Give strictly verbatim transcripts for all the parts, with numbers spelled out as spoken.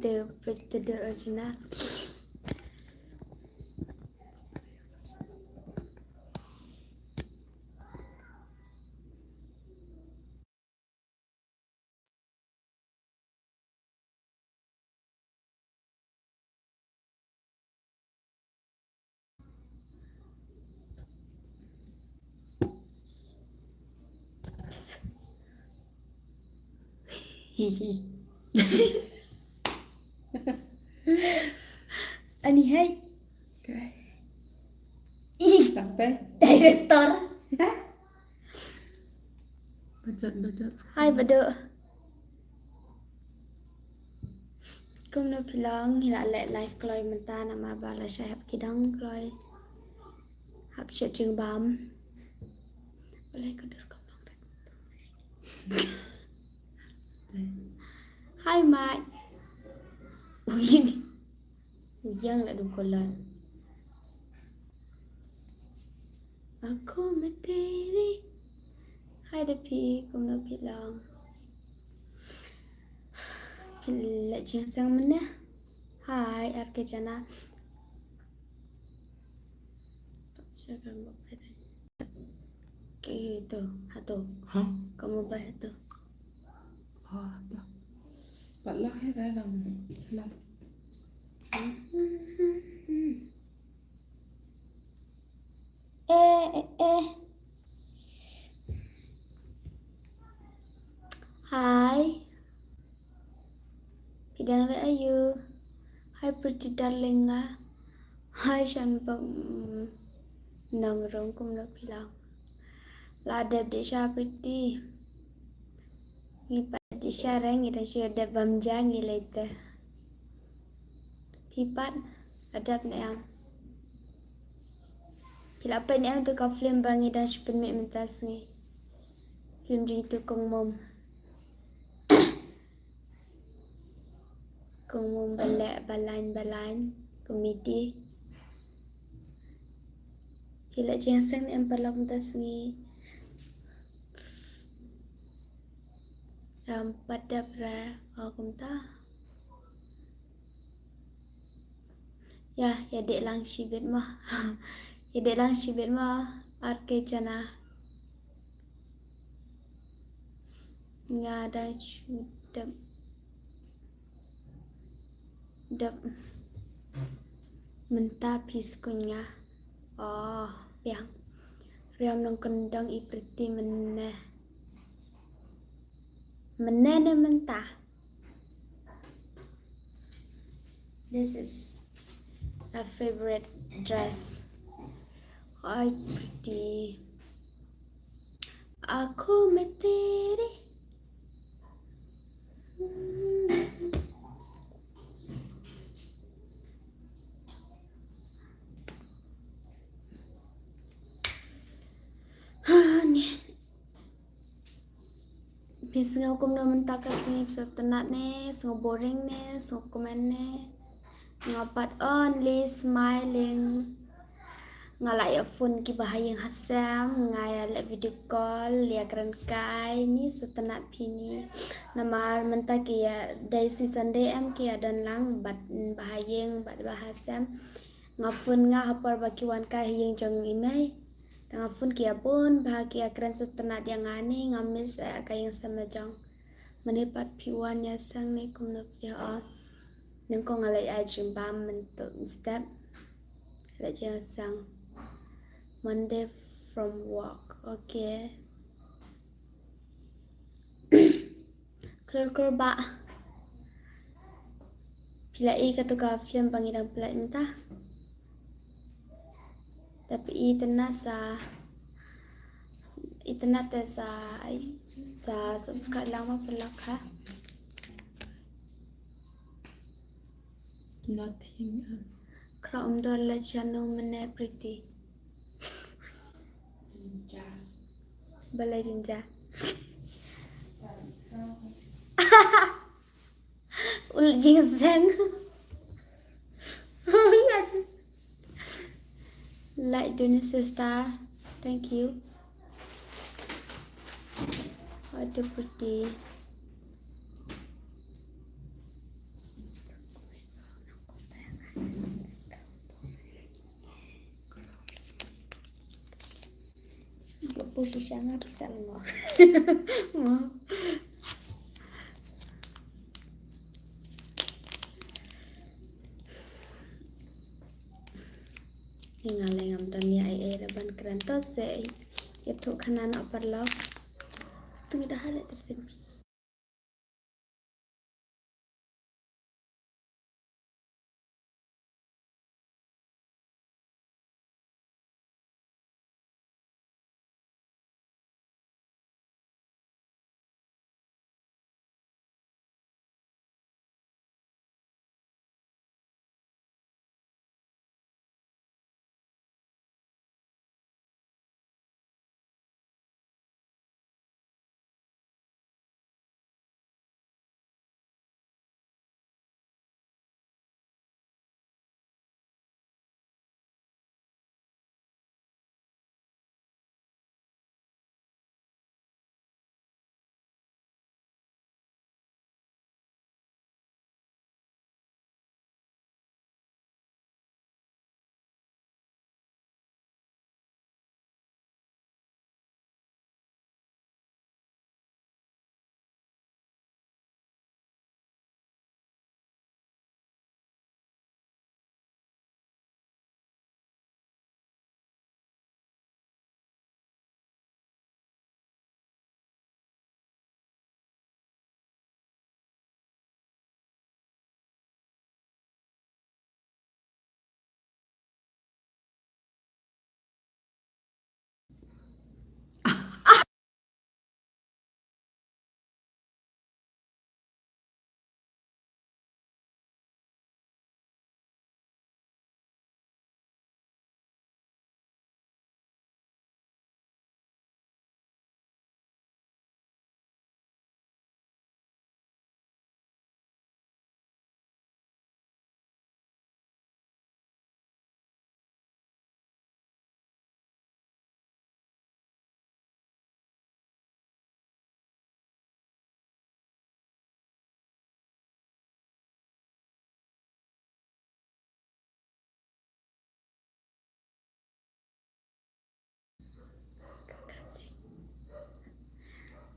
Te peit te dur original. Ani hai. Ih, sampai. Director. Bajot, bajot. Hai, bado. Kumno phi long, ngi la leh live kloi mynta namar ba la shah hap ki dang kloi. Hap shet jingbam. Balei ka dur ka long dak. Hai, Mike. Ui. Yang la dum kolon. Aku materi. Hai da phi, kumno phi long. Phi la jingseng mynne. Hai, ar ke jana. Ki tu, hatu. Ha? Kamu bah tu. Ha, tu. Pat lah ya dah lam. Lam. Eh, eh, eh. Hai. Phi dang leh aïu? Hai pretty darling nga. Hai shan bak, mm, nang rong kumno phi long. La dep dih sha pretty. Ngi pat dih sha re ngi dang shu dep bam ja ngi lei te. Phi pat la dep ne em? Phi la peit ne em tu ka film ba ngi dang shu pynmih mynta sngi? Film jong itu Kong Mom. Kong Mom ba leh Balain Balain, comedy. Phi la jingseng ne em paralok mynta sngi? Lam pat dep re, o kumta. Ya, ya dei lang shibit ma. Ya dei lang shibit ma, ar ke jana. Nga dang shu dep, dep mynta phi skun nga. Oh, biang. Riam nong kendong i pretty mynne. Mynne ne mynta. This is a favorite dress. Hi, pretty. Aku materi. Phi sngew kumno mynta ka sngi, phi sngewtynnat ne, sngew boring ne, sngew kmen ne? Nga pat only smiling. Nga la ïa phone ki ba ha ïing ha sem, nga ïa leh video call, ïa kren kai, ni sngewtynnat phi ni. Namar mynta ki ïa dei season dei em ki ïa don lang bad ba ha ïing bad ba ha sem. Nga phone nga ha por ba ki wan kai ha ïing jong i mei. Te nga phone ki ïa bun bha ki ïa kren sngewtynnat ïa nga ni, nga miss eh ka ïing sem la jong. Mane pat phi wan ïa seng ne kumno phi ong. Nyngkong nga leit ai jingbam mynta mynstep. Leit ïa seng. Monday from work. Okay. Klur klur ba. Phi la i katu ka film ba ngi dang pynlait mynta? Te phi itynnat sa, itynnat te sa, ai, sa subscribe lang ma paralok ha. Nothing else. Kra um dor la chanu mene pretty. Jinja. Balai jinja. Ul jingseng. Like doing sister. Thank you. What a pretty. Shisha nga pisa mo. Mo. Nga leh ngam don ïa ei ei da ban kren to se. Ïathuh khana noh paralok. Tang ïa da ha leh tersem.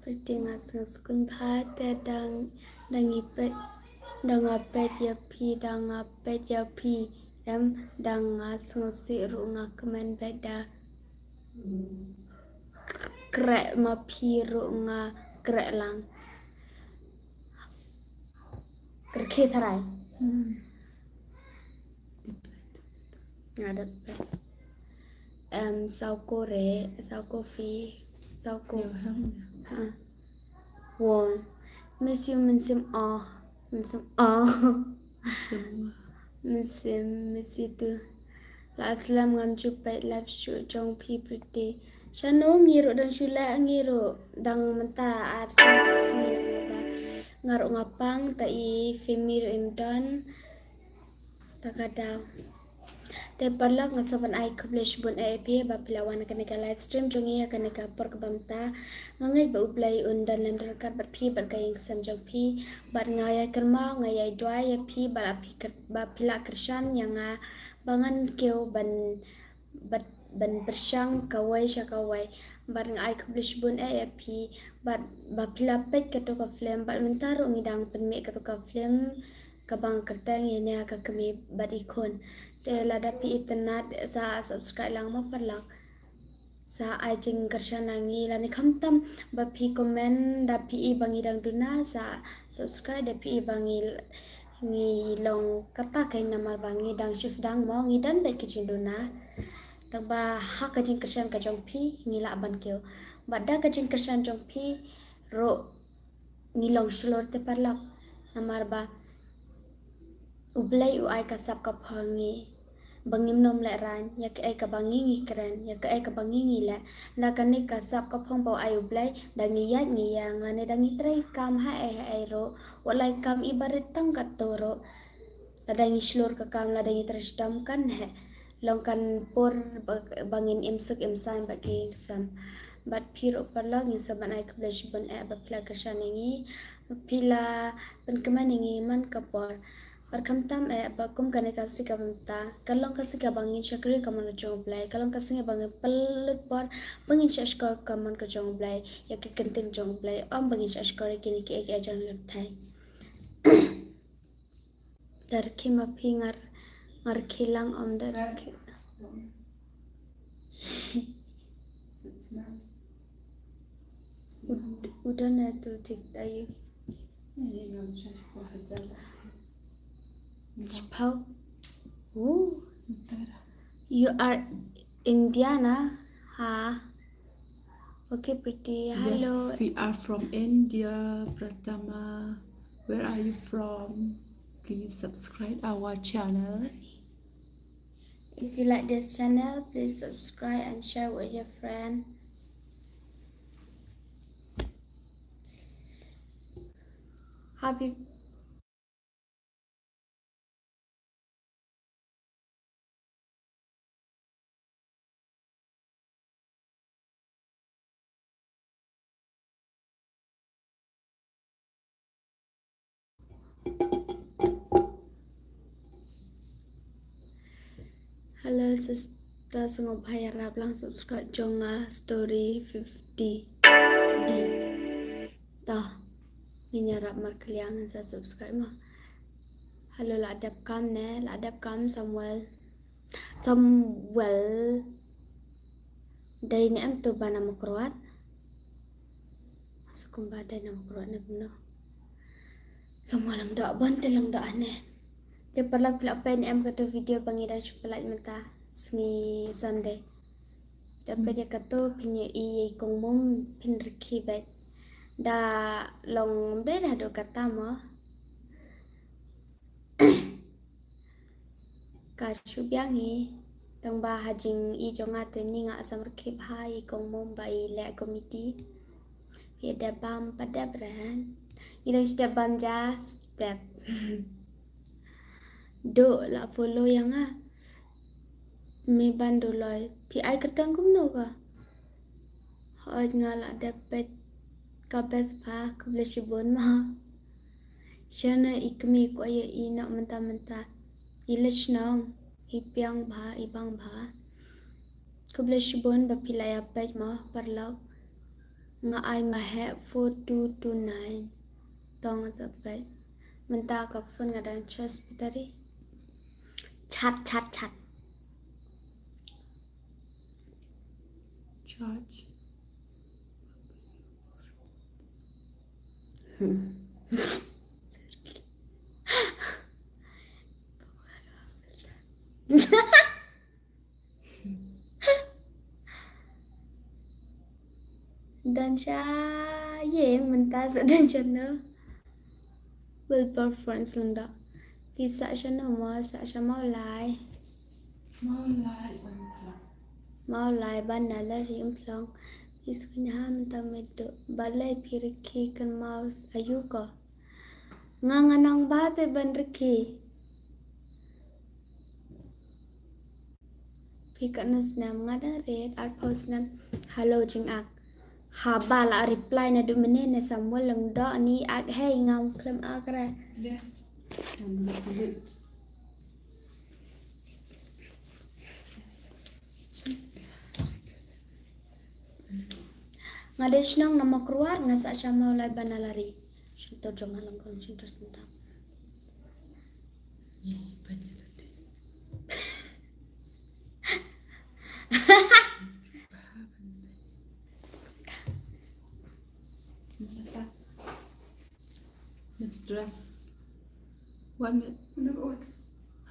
Pyrthei nga sngewsih bha te dang, dang i peit, dang nga peit ïa phi, dang nga peit ïa phi. Em, dang nga sngewsih ruh nga kmen beit da. Kreh ma phi ruh nga kreh lang. Kyrkhi tharai. Hmm. Nga dep. Em, saw ko re, saw ko phi, saw ko. Yo, ham. Ha. Wo. Miss you, Mynsiem. Oh. Mynsiem. Oh. Mynsiem. Mynsiem, miss you too. La slem ngam ju peit live show jong phi Pyrthei. Shano ngi ruh dang shu leh ngi ruh dang mynta ar sngi ar sngi ba nga ruh nga pang ta i Femi ruh im don. Ta ka daw. Te paralok nga sa ban ai khublei shibun eh ïa phi ba phi la wan ha kane ka live stream jong ngi ha kane ka por kaba mynta. Nga ngeit ba U Blei un don lem don ryngkat bad phi bad ka ïing ka sem jong phi. Bad nga ïai kyrmen, nga ïai duwai ïa phi ba la phi kyr-, ba phi la kyrshan ïa nga ba ngan kiew ban, bad ban pyrshang kawei sha kawei. Bad nga ai khublei shibun eh ïa phi bad ba phi la peit kato ka film bad mynta ruh ngi dang pynmih kato ka film kaba nga kyrteng Ïa Nia Ka Kmie Bad I Khun. Te lada phi itynnad sa subscribe lang mo paralok. Sa ai jingkyrshan na ngi lane khamtam ba phi comment da phi i ba ngi dang duna sa subscribe da phi i ba ngi, ngi long kata kein namar ba ngi dang shu sdang mo ngi don beit ka jingduna. Tangba ha ka jingkyrshan ka jong phi ngi lah ban kiew. Bad da ka jingkyrshan jong phi ruh ngi long shlur te paralok. Namar ba U Blei u ai ka sap ka phong ngi ba ngim nym lehraiñ ïa kaei kaba ngi ngi kren, ïa kaei kaba ngi ngi leh. Na kane ka sap ka phong ba u ai U Blei da ngi ïaid ngi ïeng lane da ngi trei kam ha ei ha ei ruh, wat la i kam iba rit tang katto ruh. Lada ngi shlur ka kam, lada ngi trei shitom kan heh. Long kan por ba, ba ngin im suk im saiñ bad ki ïing ki sem. Bad phi ruh paralok ngi sa ban ai khublei shibun eh ba phi la kyrshan ïa ngi. Ba phi la pynkmen ïa ngi man ka por. Bad khamtam eh ba kum kane ka sngi kaba mynta ka long ka sngi kaba ngin shakri ka mon ka jong U Blei, ka long ka sngi ba ngin pynlut por ba ngin shahshkor ka mon ka jong U Blei ïa ki kyntien jong U Blei, ym ba ngin shahshkor ïa kine kiei kiei jong ki pyrthei. Da rkhie ma phi? Nga rkhie lang, ym da rkhie. Ud-, udah na tu tik tayu. Chipau. Oh. You are Indiana, ha? Okay, pretty. Hello. Yes, we are from India, Pratama. Where are you from? Please subscribe our channel. If you like this channel, please subscribe and share with your friend. Happy Hello sister, sngewbha ïarap lang subscribe jong nga, story fifty D. Toh, ngin ïarap markylliang, ngin sa subscribe mo. Hello, la dep kam ne, la dep kam Samuel. Samuel. Dei ne em tu ba na Mawkyrwat? Sa kumba dei na Mawkyrwat ne kumno. Samuel Lyngdoh, Bonte Lyngdoh ne. Te paralok, phi la peit ne em katu video ba ngi dang shu pynlait mynta sngi Sunday. Da peit ïa katu phin ïohi ïa i Kong Mum, phin rkhie beit. Da long dei da haduh katta mo. Ka shu biang hi, tang ba ha jingïohi jong nga te ni nga sam rkhie bha ïa i Kong Mum ba i leh committee. Phi dep bam pat dep ren. Ngi dang shu dep bam ja step. Duh la follow ïa nga. Me ban Duloi. Phi ai kyrteng kumno ka? Hooid nga la dep peit ka best bha, khublei shibun mo. Shano i kmie ko ïa i noh mynta mynta. I leit shnong, i biang bha, i bang bha. Khublei shibun ba phi la ïa peit mo paralok. Nga ai ma heh four two two nine. Tong sa peit. Mynta ka phone nga dang charge battery. Chat, chat, chat. Charge. Don sha ïeng mynta sa don sha no. Will preference lynda. Phi sah sha no mo, sah sha Mawlai. Mawlai Umthlong. Mawlai ban na la ri Umthlong. Phi sngewbha mynta me duh. Balei phi rkhie kynmaw aïu ko? Nga nga nang ba te ban rkhie. Phi katno snem? Nga dang rit arphew snem. Hello jingak. Haba la reply naduh mynne ne Samuel Lyngdoh ni ak hei ngam khlem ak re. Nga dei shnong na Mawkyrwat, nga sah sha Mawlai ban na la ri. Shyntur jong nga long kong shyntur sentang. Mistress. One minute.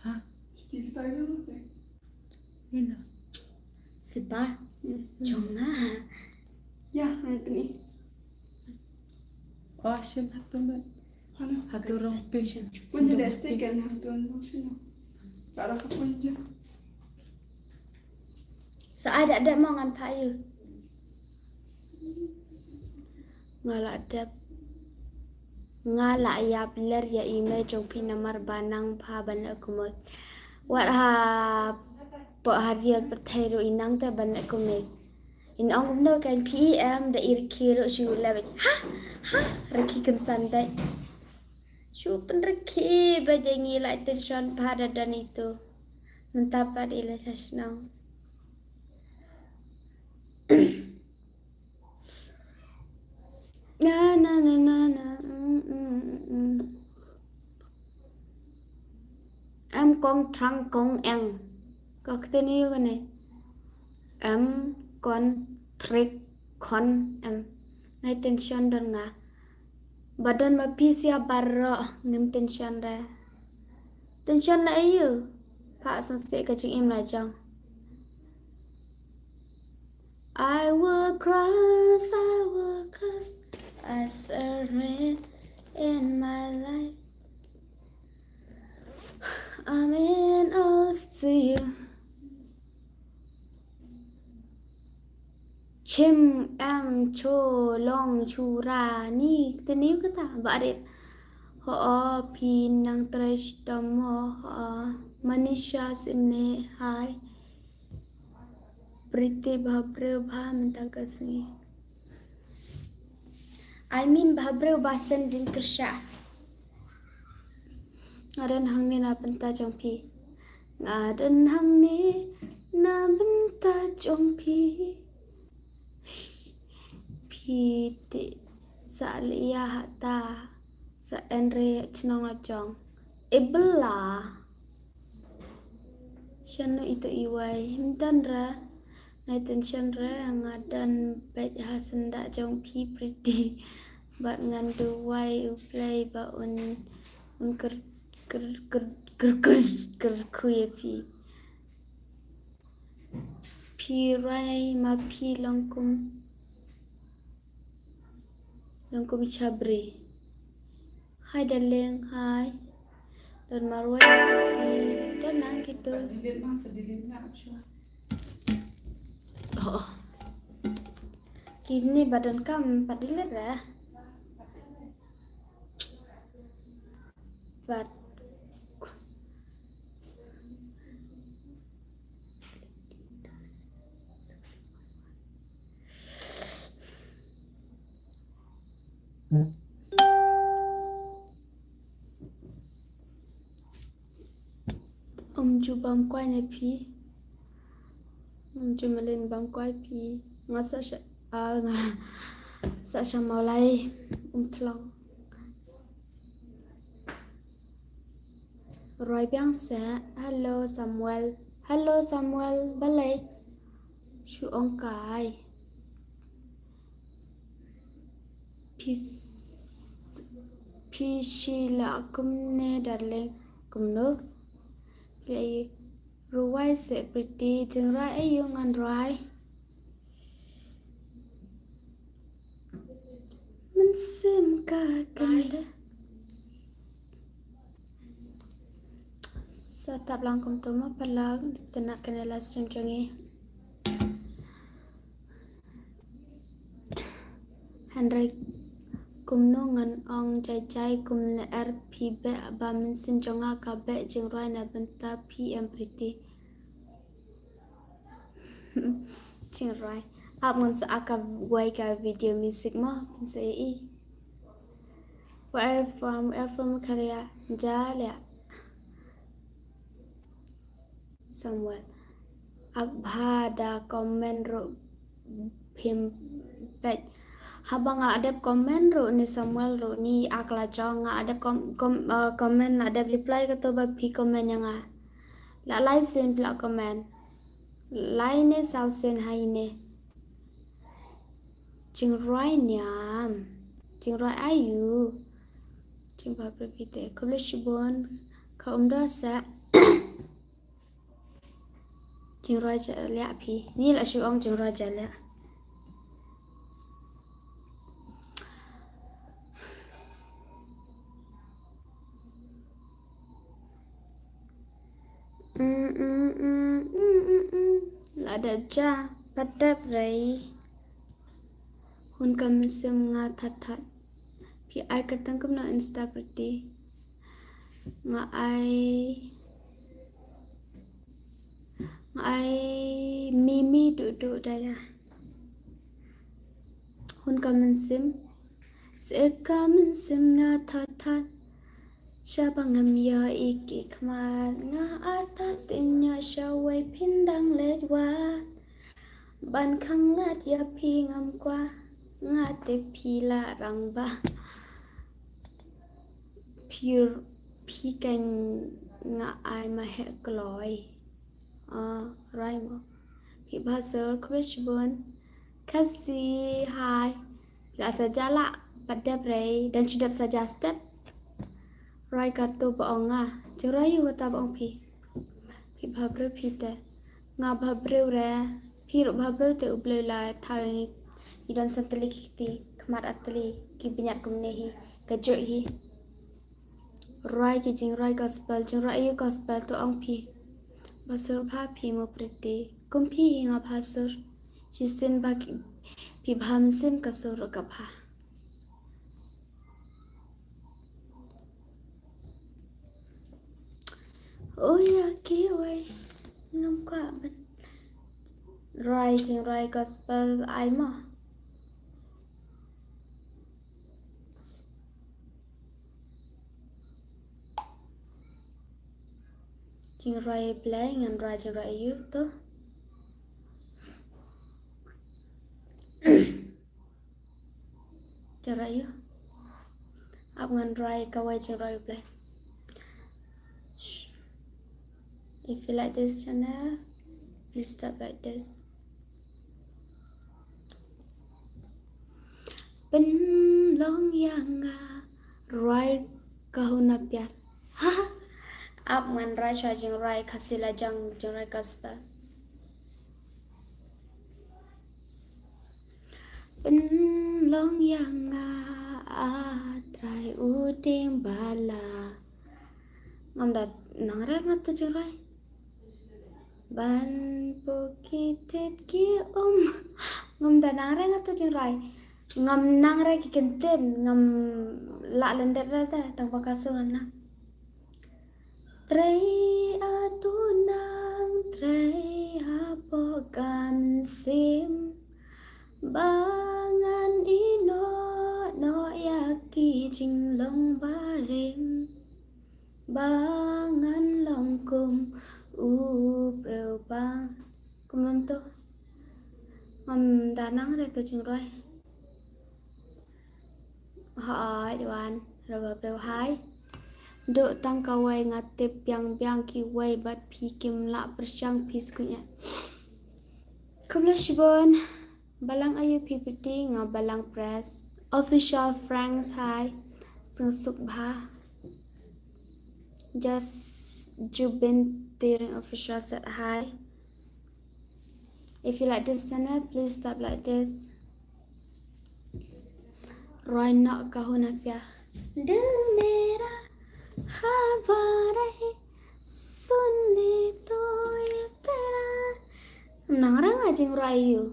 Huh? Ina. Sipa. Jong nga. Ya, Anthony. Oh, shin hatu me. Hatu rong pin. Shin. Mun de stick kan hatu rong shin. Cara ka pun je. Sa ai da da mo ngan pha ïa u. Nga la dep. Nga la ïap ler ïa i mei jong phi namar ba nang pha ban leh kumno. Wat ha pdeng ha ri pyrthei ruh i nang te ban leh kumno. In ong kumno kan phi em da i rkhie ruh shu leh beit. Ha ha rkhie kynsan beit. Shu pynrkhie ba jong ngi la tension pat da don itu. Mynta pat i la sha shnong. Na, na, na, na, na. Mm, mm, mm, mm. Em kong trang kong eng. Ka ktien ïa kane. Em kon trik kon em. Nai tension don nga. Ba don ma phi sia baroh ngim tension re. Tension la ayu. Pha san se ka jingim la jong. I will cross, I will cross, I surrender in my life. I'm in all to you. Chim em cho long chura ni teniu kata barit. Ho phi nang trai stam ho. Manisha simne hai. Pretty bha briew bha mynta ka sngi. I mean bha briew bha sendin kyrsha. Nga don hangne na bynta jong phi. Nga don hangne na bynta jong phi. Phi te sa lia hata sa enre chnong la jong. Ibla. Shano ito iwai himdan ra. Nai tension re nga don bad ha senda jong phi Pretty. Bad ngan duwai u Blei ba un un ker ker ker ker ker ker khuya phi. Phi rai ma phi long kum long kum chabri. Hi darling, hi. Don marwai. Don lang gitu. Oh. Kini ba don kam pat delete ra. But Um ju bam kwai ne phi. Um ju malin bam kwai phi. Nga sa sha ah, nga sa sha maulai um thlong. Roi biang sa. Hello Samuel. Hello Samuel. Balei? Shu ong kai. Phi s- phi shi la kumne darling. Kumno? Phi ai ruwai se Pretty jingrwai ayu ngan rwai. Mynsiem ka kynda. Sa tap lang kumto ma palag dip tynat kane live stream jong ngi. Hynrei kumno ngan ong jai jai kum lyer phi beh ba mynsiem jong nga ka beh jingrwai na bynta phi em Pretty. Jingrwai. Ap ngan sa aka wai ka video music mo pynsa i. Where from? Where from Meghalaya? Jalia. Samuel. Ak bha da comment ruh phim peit. Haba nga la dep comment ruh ni Samuel ruh ni ak la jong nga la dep com, com, uh, comment la dep reply kato ba phi comment ïa nga. La lai sien phi la comment. Lai ne saw sien hai ne. Jingrwai niam. Jingrwai ayu. Jingbha phi te. Khublei shibun. Ka umdor sa. Jingrwai ja liah phi. Ni la shu ong jingrwai ja liah. Mm, mm, mm, mm, mm, mm. La dep ja, pat dep rei. Hun ka mynsiem nga that that. Phi ai kyrteng kumno Insta Pretty. Nga ai, nga ai Mimi duh duh da ïa. Hun ka mynsiem. Sir ka mynsiem nga that that. Shaba ngam ïohi ki khmat nga artatien ïa shawei phin dang leit wad. Ban khanglad ïa phi ngam kwah nga te phi la rang ba. Phi phi kan nga ai ma he kloi. Ah, rai mo. Phi bha sur khublei shibun. Khasi hai. La saja la pat dep rei dan shu dep saja step. Rai kato ba ong nga. Jingrai ïa kata ba ong phi. Phi bha briew phi te. Nga bha briew re. Phi ruh bha briew te U Blei la thaw ïa ngi. Ngi don san tylli ki kti. Khmat ar tylli. Ki bniat kumne hi. Ka juh hi. Rai ki jingrai gospel. Jingrai ïa gospel to ong phi. Bha sur bha phi mo Pretty. Kum phi hi nga bha sur. Shisien ba ki phi bha mynsiem ka sur ruh ka bha. Oh ya kiwei ngam kwah ban rai jingrai gospel ai mo. Jingrai Blei ngan rai jingrai ïa u to. Jingrai ïa u. Ap ngan rai kawei jingrai Blei. If you like this channel, please tap like this. Pynlong ïa nga rai ka huna piar. Ha. Ap ngan rai sha jingrai Khasi lajong jingrai gospel. Pynlong ïa nga a Trai u ding bala. Ngam da nang re nga tu jingrai. Ban pu ki tet ki um. Ngam da nang re nga tu jingrai. Ngam nang re ki kynten ngam lah lyndet re da tang ba ka su ngam nang. Trei atu nang trei hapoh kan sim. Ba ngan ïehnoh noh ïa ki jinglong barim. Ba ngan long kum u briew ba. Kumno to. Ngam da nang re ka jingrai. Hai wan raba briew hai. Dok tang kawei nga tip biang biang kiwei bad phi kim lah pyrshang phi skut ïa. Khublei shibun. Balang ayu phi Pretty nga Balang Press. Official Franks hai. Sngewsuk bha. Just Jubin Tiring Official said hi. If you like this channel, please tap like this. Rai noh ka huna piar. Dil mera hawara hai sunne to ye tera. Nang rang a jingrai ïa u.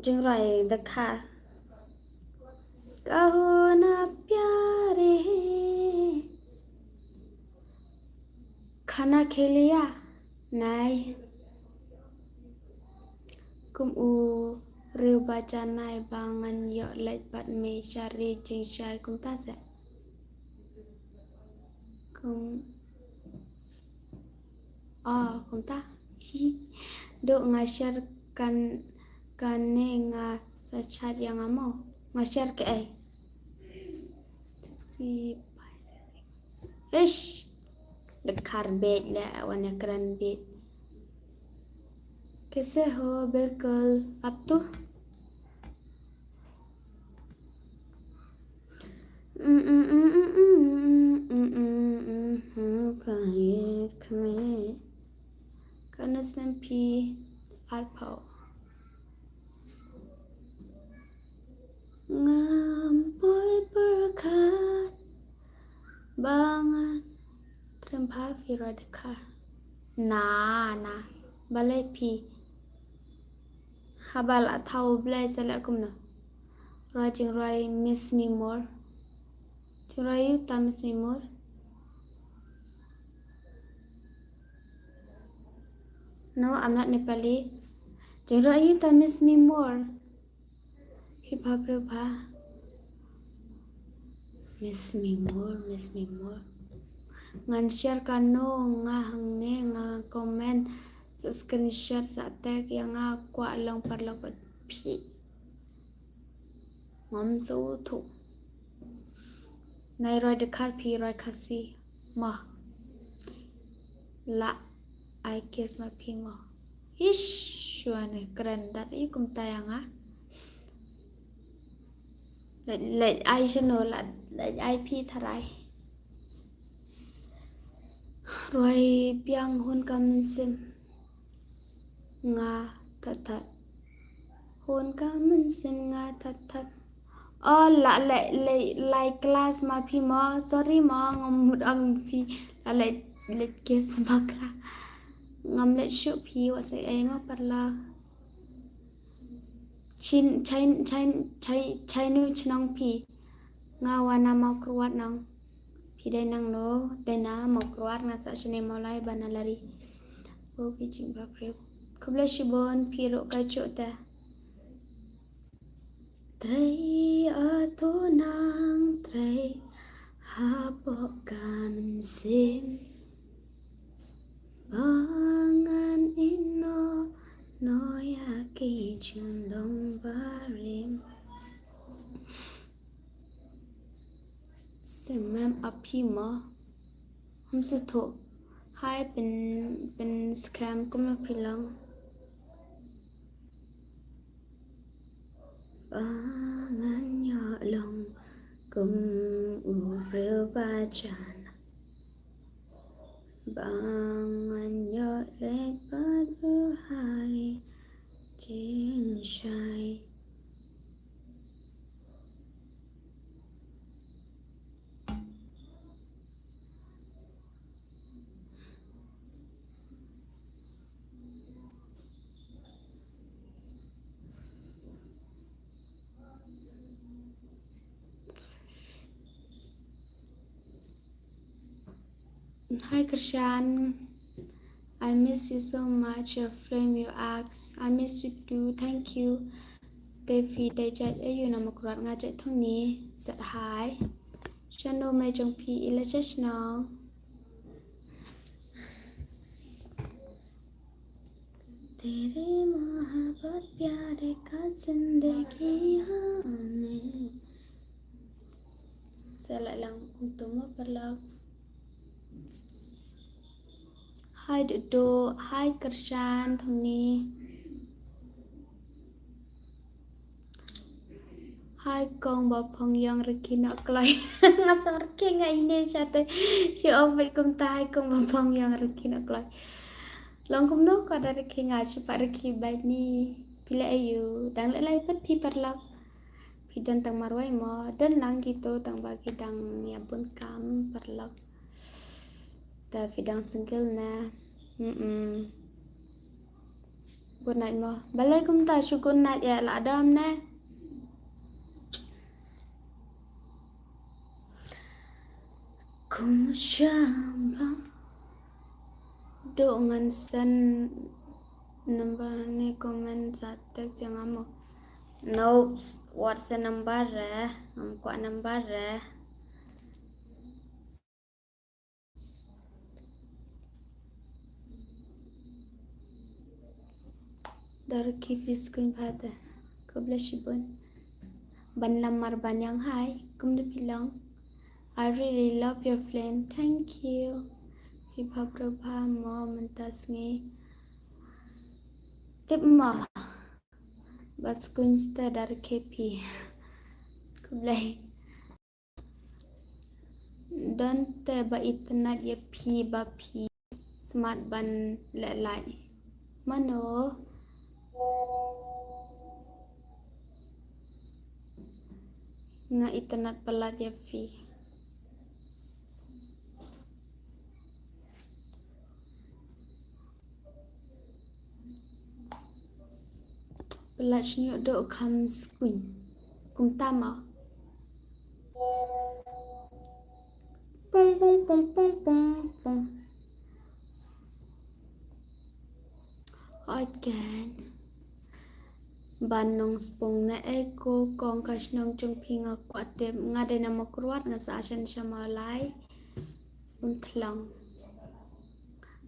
Jingrai Dkhar. Ka huna piar hai. Khana khe liya nai. Kum u riew ba janai ba ngan ïoh leit bad me sha ri jingshai kumta se. Kum ah kumta. Dok nga share kan kane nga sa chat ïa nga mo. Nga share kaei. Ish. Dkhar beit le wan ïa kren beit. Kaise ho bilkul up to. Kano snem phi arphew. Ngam poi pyrkhat ba ngan trem bha phi Radhika. Na na balei phi haba la thaw U Blei sa leh kumno. Rai jingrai Miss Me More. Jingrai ïa u ta Miss Me More. No, I'm not Nepali. Jingrai ïa u ta Miss Me More. Hi bha bro bha. Miss me more, miss me more. Ngan share kano nga hangne, nga comment, sa screenshot, sa tag ïa nga, kwah long paralok bad phi. Ngam sngewthuh. Nai roi Dkhar, phi roi Khasi. Mo. La ai kiss ma phi mo. Ish, shuwa ne kren dat ïa kumta ïa nga. Leit, leit ai shano, leit, leit ai phi tharai. Roi biang hun ka mynsiem nga that that. Hun ka mynsiem nga that that. Oh, la leit, leit, leit class ma phi mo. Sorry mo, ngam mut ong phi. La leit, leit kiss ma class. Ngam leit shuh phi, wat sa ei mo paralok. Chin, Chin, Chin, Chin, Chinu chnong phi. Nga wan na Mawkyrwat nong. Phi dei nangno, dei na Mawkyrwat, nga sah shane Mawlai Banalari. O ki jingbha briew. Khublei shibun, phi ruh ka chuh te. Trei a to nang trei hapoh ka mynsiem. Ba ngan ïehnoh noh ïa ki jinglong barim. Sngewmem a phi mo. Hum sngewthuh. Hai pyn, pynskhem kumno phi long. Ba ngan ïoh long kum u briew ba jan. Ba ngan ïoh leit bad u ha ri jingshai. Hi Krishan, I miss you so much, your flame, your acts. I miss you too, thank you. Te phi dei jait aïu na Mawkyrwat? Nga jait Thongni. Sat hi. Shano mei jong phi, ila sha shnong. तेरी मोहब्बत प्यारे का जिंदगी हमें. Sa la lang kumto mo paralok. Hi Dudu, hi Krishan, Thongni. Hi kong ba phong ïong rkhie noh kloi. Nga sngewrkhie nga ine shate. Shi ong bad kumta, hi kong ba phong ïong rkhie noh kloi. Long kumno ko da rkhie, nga shu pat rkhie bad ni. Phi leh aïu, dang leh lai pat phi paralok? Phi don tang marwei mo? Don lang kito tang ba ki dang ïa bun kam paralok. Te phi dang single ne? Mm. Good night mo. Balei kumta shu good night ïa la dam ne? Kum shaba do ngan send number ne comment sa text jong nga mo. Nope, wat send number re, ngam kwah number re. Da rkhie phi skuiñ bha te. Khublei shibun. Ban lamar ban ïang hai, kumno phi long? I really love your film. Thank you. Phi bha bro bha mo mynta sngi. Tip mo. Ba skuiñ ste da rkhie phi. Khublei. Don te ba itynnad ïa phi ba phi smat ban leh like. Mano? Nga itynnad palat ïa phi. Pynlait shñiuh doh kham skuiñ. Kumta mo. Pung, pung, pung, pung, pung, pung. Hooid keiñ. Ban nong spung ne ei ko kong ka shnong jong phi nga kwah tip, nga dei na Mawkyrwat, nga sa shen sha Mawlai. Umthlong.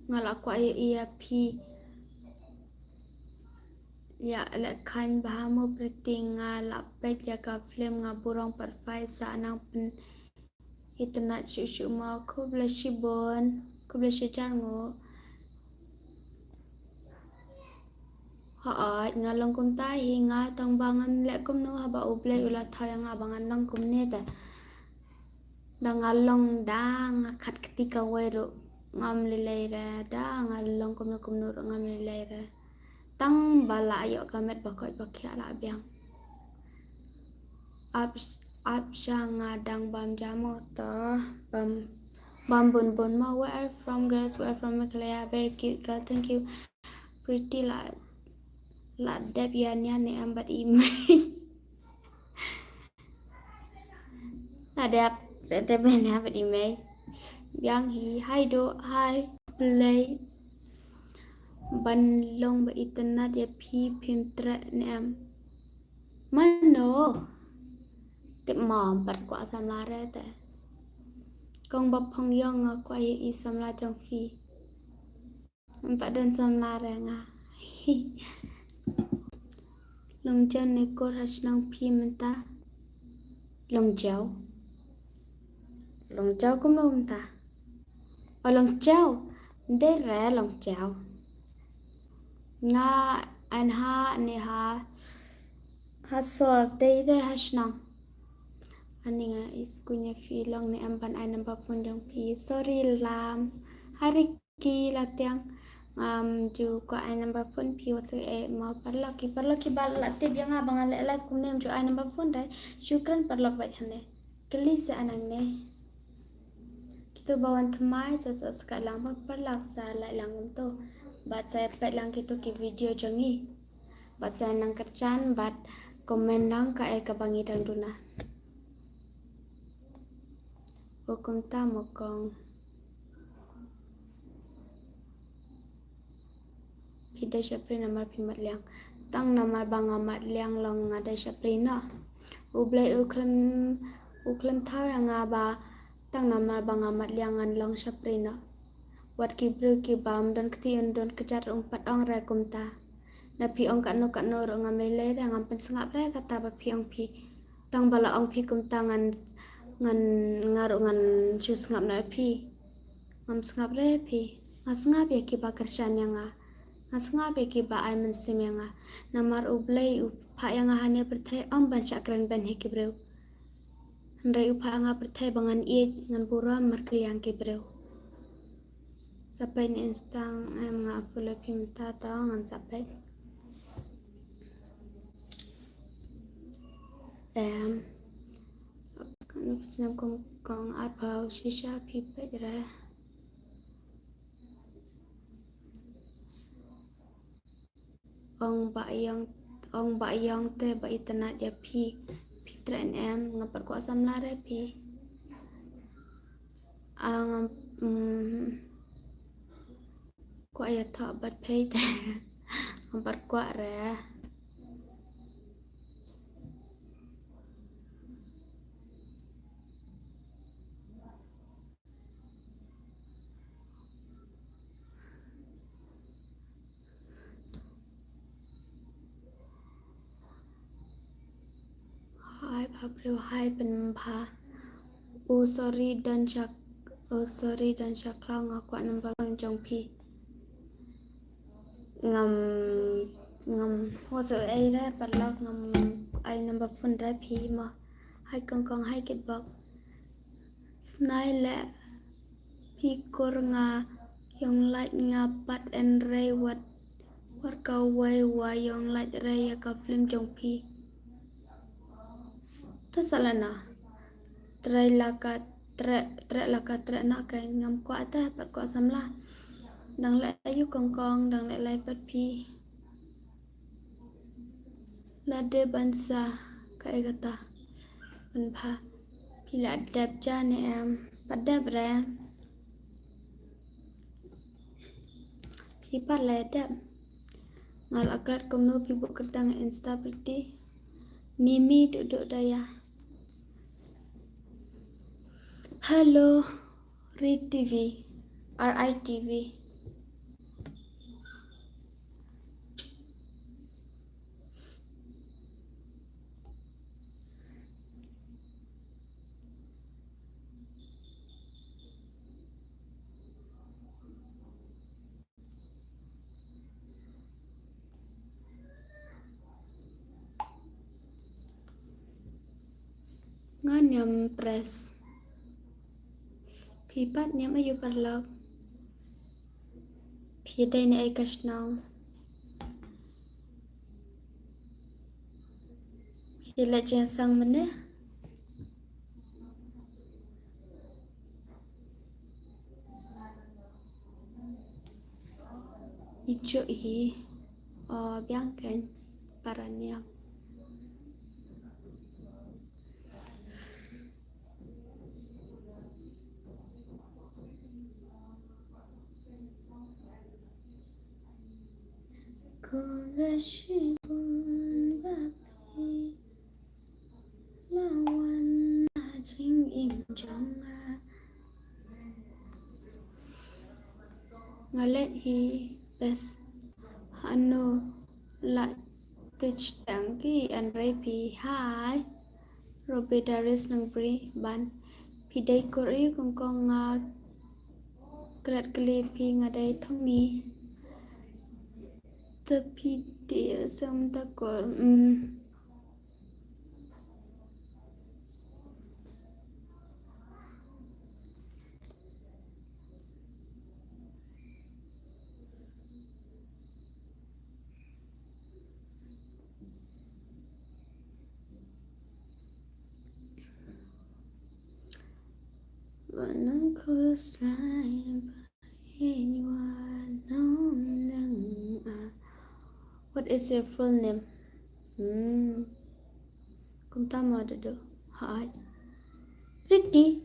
Nga la kwah ïa ïa phi. Ïa leh khan bha mo Pretty, nga la peit ïa ka film, nga burom pat phai sa nang pyn itynnad shuh shuh mo. Khublei shibun, khublei shihajar nguh. Hooid, nga long kumta hi nga, tang ba ngan leh kumno haba U Blei u la thaw ïa nga ba ngan long kumne te. Da nga long da nga khat kti kawei ruh ngam lei lei re, da nga long kumno kumno ruh ngam lei lei re. Tang ba la ïoh ka met ba koit ba khiah la biang. Ap, ap sha nga dang bam jam mo to, bam, bam bun bun mo. Where are you from, girls? Where are you from, Meghalaya? Very cute girl, thank you. Pretty la, la dep ïa nia ne em bad i mei. La dep, la dep ïa nia bad i mei. Biang hi, hai do, hai. Blei. Ban long ba itynnad ïa phi, phim treh ne em? Mano? Tip mo, ym pat kwah samla re te. Kong Bapong Ïong, nga kwah ïa i samla jong phi. Ym pat don samla re nga. Long jaw ne kur ha shnong phi mynta? Long jaw. Long jaw kumno mynta? O long jaw. Dei re long jaw. Nga an ha ne ha, ha sor dei re ha shnong. Ani nga is kunya phi long ne em ban ai number phone jong phi. Sorry lam. Hari ki la tiang. Ngam ju kwah ai number phone phi, wat suk eh mo paralok ki, paralok ki ba la tip ïa nga ba nga leh live kumne ym ju ai number phone dei. Shukran paralok bad hangne. Kylli sa nangne. Kito ba wan thymmai sa subscribe lang, paralok sa like lang kumto. Bad sa peit lang kito ki video jong ngi. Bad sa nang kyrchan bad comment lang kaei kaba ngi dang duna. O kumta mo kong. Phi dei shaphrang namar phi matliang. Tang namar ba nga matliang long nga dei shaphrang noh. U Blei u khlem, u khlem thaw ïa nga ba tang namar ba nga matliang ngan long shaphrang noh. Wat ki briew ki bym don kti, ym don kjat, ym pat ong re kumta. Na phi ong katno katno ruh ngam lei lei re, ngam pynsngap re kata ba phi ong phi. Tang ba la ong phi kumta ngan, ngan, nga ruh ngan shu sngap noh ïa phi. Ngam sngap re phi. Nga sngap ïa ki ba kyrshan ïa nga. Nga sngap ïa ki ba ai mynsiem ïa nga. Namar U Blei u phah ïa nga ha ne pyrthei ym ban shah kren beiñ ha ki briew. Hynrei u phah ïa nga pyrthei ba ngan ïeit, ngan burom markylliang ki briew. Sa peit ne Insta em, nga follow phi mynta to ngan sa peit. Em, kan phi snam kum kong arphew shisha phi peit re. Ong ba ïong, ong ba ïong te ba itynnad ïa phi. Phi treh ne em, ngam pat kwah samla re phi. Ah, ngam, mm, kwah ïa thoh bad phi te. Ngam pat kwah re. Hai bha briew, hai pynbha. Oh sorry, don sha, oh sorry, don sha khlaw, nga kwah number phone jong phi. Ngam, ngam, wa so ei re paralok, ngam ai number phone re phi mo. Hai kong kong, hai kitbok. Snai leh phi kur nga ïong lait nga pat en rei wat, wat kawei wa ïong lait rei ïa ka film jong phi. Ta sa la na. Trei la ka treh, treh la ka treh na ka ngam kwah ta, pat kwah samla. Dang leh ayu kong kong, dang leh lai pat phi. Lade ban sa kaei kata. Ban bha. Phi la dep ja ne em? Pat dep re. Phi pat la dep. Nga la klet kumno phi buh kyrteng Insta Pretty. Mimi Dukduk Daya. Hello, Rit T V, R I T V. Nga niam press. Phi pat niam aïu paralok? Phi dei ne ei ka shnong? Phi leit jingsang mynne? Ijo hi. O biang kein para niam. Khublei shibun ba phi la wan ha jingim jong nga. Nga leit hi best hano la tich tang ki an rei phi hai. Robi Daris nang bri ban phi dei kur ïu kong kong nga kret kli phi nga dei thong ni. Te phi dei sam ta kur mm. Wanang khosai ba What is your full name? Hmm. Kumta mo Dukduk. Hi. Pretty.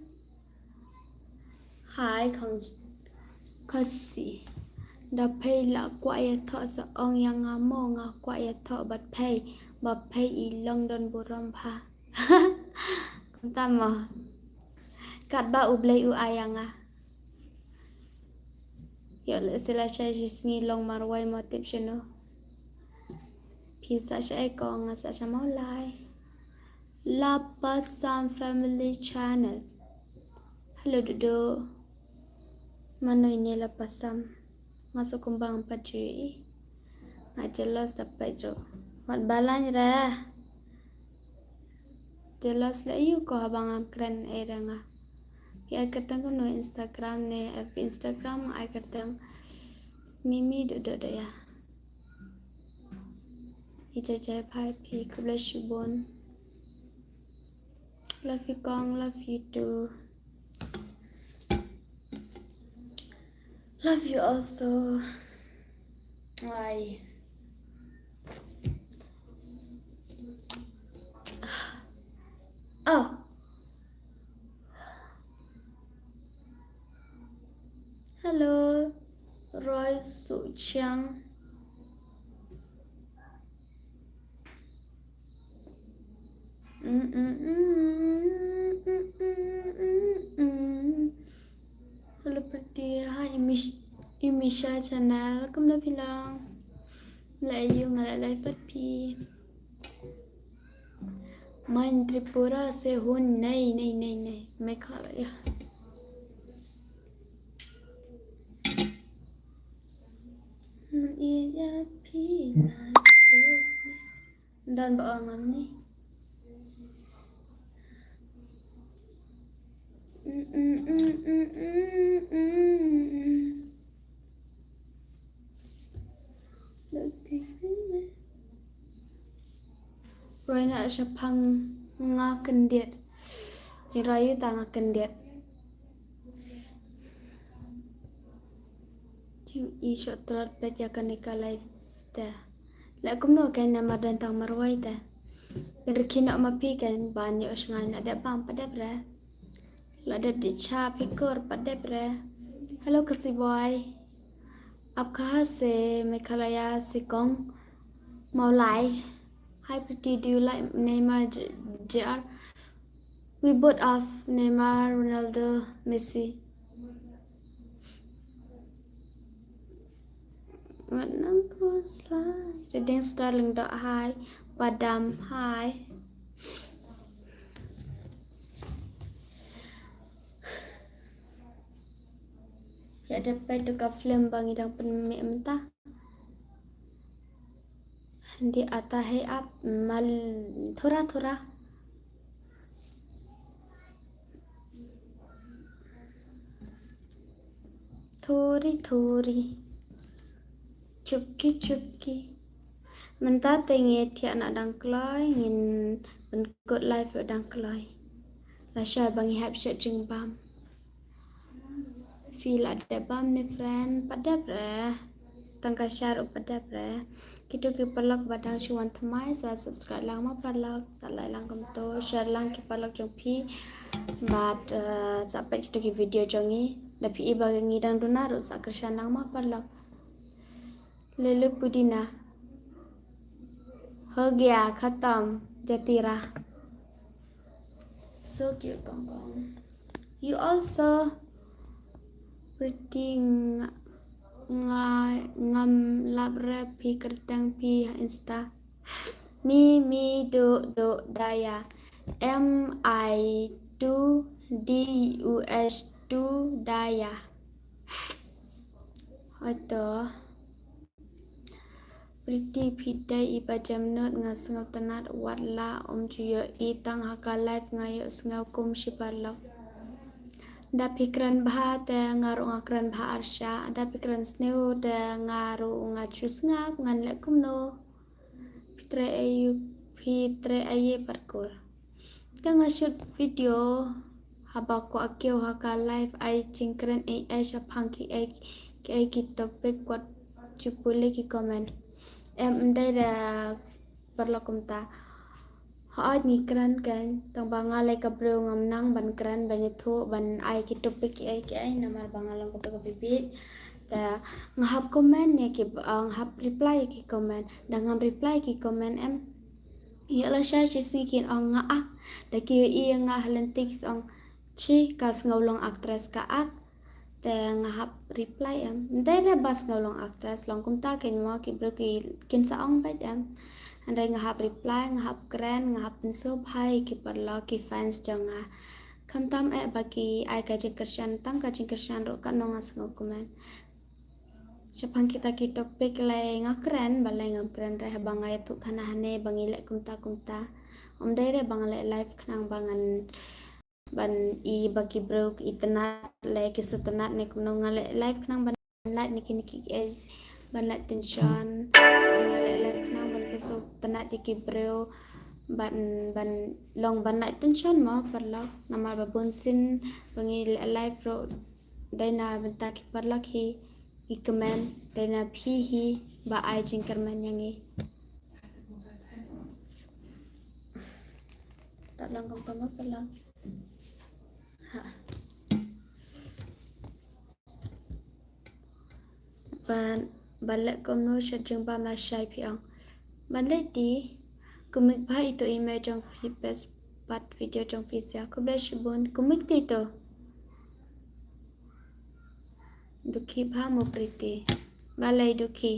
Hi, Khang-, Khasi. Da phei la kwah ïa thoh sa ong ïa nga mo nga kwah ïa thoh bad phei. Ba phei i long don burom bha. Kumta mo. Katba U Blei u ai ïa nga. Ïoh lehse la shai shi sngi long marwei mo tip shano. Phi sa shai ko nga sa sha Mawlai. La Pasam Family Channel. Hello Dukduk. Mano ine La Pasam. Nga sa kumba ngam pat ju ïohi. Nga jealous da peit ruh. Wat balang re. Jealous la ïu ko haba ngam kren ei re nga. Phi ai kyrteng kumno Instagram ne F B Instagram nga ai kyrteng Mimi Dukduk Daya. Ija jai bhai phi khublei shibun. Love you kong, love you too. Love you also. Bye. Oh. Hello, Roy Suchiang. Hello Pretty, hi Imish-, Imisha channel. Welcome to Pilang. Lai yu nga lai pat phi. Main Tripura se hun nei nei nei nei Meghalaya. Mun ïa phi la suk. Don ba ong am ni. Roi na shaphang nga khyndiat. Jingroi ïa ta nga khyndiat. Jingïohi short trot peit ïa kane ka live te. La kumno kein namar don tang marwei te. Kan rkhie noh ma phi kein ban ïoh shngain la dep bam pat dep re. La dep dih cha phi kur pat dep re. Hello Khasi boy. आपका से मेघालय से कौन मौलाई? Hi Pretty, do you like Neymar J- Junior? We both of Neymar, Ronaldo, Messi. Wat nang ko slide. Reading Sterling dot hi. Padam hi. Ïa dep peit tu ka film ba ngi dang pynmih mynta. Hindi आता है आप मल थोड़ा थोड़ा। थोड़ी थोड़ी। चुपकी चुपकी। Mynta te ngi thiah na dang kloi, ngin pynkut live ruh dang kloi. Lashai ba ngi hap shet jingbam. Phi la dep bam ne friend, pat dep re. Tang ka share ruh pat dep re. Kito ki paralok ba dang shu wan thymmai, sa subscribe lang mo paralok, sa like lang kumto, share lang ki paralok jong phi. Bad, eh, sa peit kito ki video jong ngi. Da phi i ba ngi dang duna ruh sa kyrshan lang mo paralok. Lulu pudina. Ho gaya khatam jatira. So cute, Kong Kong. You also Pretty nga, nga ngam lap re phi kyrteng phi ha Insta. Mi mi do do daya. M I two D U H two daya. Hoito. Pretty phi dei i ba jemnud, nga sngewtynnat wat la ym ju ïohi tang ha ka live nga ïohsngew kum shi paralok. Da phi kren bha te nga ruh nga kren bha arshah. Da phi kren sniew te nga ruh nga ju sngap, ngan leh kumno. Phi trei aïu, phi trei aïu pat kur. Te nga shoot video haba kwah kiew ha ka live ai jingkren ei ei shaphang ki ei ki ei ki topic, wat ju pule ki comment. Em, ym dei re paralok kumta. Hooid ngi kren kein, tang ba nga lei ka briew ngam nang ban kren ban ïathuh ban ai ki topic ki ei ki ei namar ba nga long ka briew ka bibieit. Te nga hap comment ïa ki, ah, nga hap reply ïa ki comment. Da ngam reply ki comment em, ïoh lashai shi sngi kin ong nga ak. Da ki ïohi ïa nga ha lynti ki sa ong, "Shi ka sngew long actress ka ak." Te nga hap reply em, ym dei re ba sngew long actress, long kumta kein mo, ki briew ki kin sa ong beit em. Hynrei nga hap reply, nga hap kren, nga hap pynsngewbha ïa ki paralok ki fans jong nga. Khamtam eh ba ki ai ka jingkyrshan, tang ka jingkyrshan ruh katno nga sngew kumne. Shaphang kita ki topic lei nga kren, balei ngam kren re haba nga ïathuh khana hangne ba ngi leh kumta kumta. Ym dei re ba nga leh live khnang ba ngan ban i ba ki briew ki itynnat lei ki sngewtynnat ne kumno. Nga leh live khnang ban lait ne kine ki ei, ban lait tension. Nga leh live khnang ban pynsngewtynnat ïa ki briew, ban, ban long ban lait tension mo paralok. Namar ba bunsien ba ngi leh live ruh dei na bynta ki paralok hi, ki kmen, dei na phi hi ba ai jingkyrmen ïa ngi. Ta long kumta mo paralok. Ha. Ban, ban leh kumno shet jingbam lashai phi ong. Ban leh ti, kumne bha ito i mei jong phi best pat video jong phi sia. Khublei shibun, kumne ti to. Dukhi bha mo Pretty. Balei dukhi?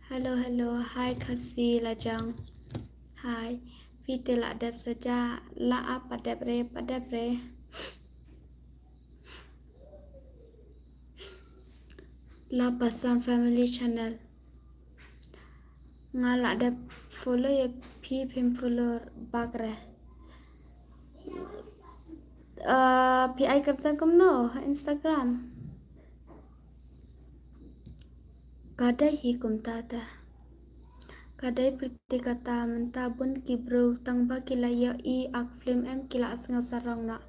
Hello, hello. Hi, Khasi Lajong. Hi. Phi te la dep saja, la ap pat dep re, pat dep re. La Pasam Family Channel. Nga la dep follow ïa phi, phim follow back re. Ah, phi ai kyrteng kumno ha Instagram? Ka dei hi kumta ta. Ka dei Pretty kata, mynta bun ki briew tang ba ki la ïohi ak film em ki la sngew sarong noh.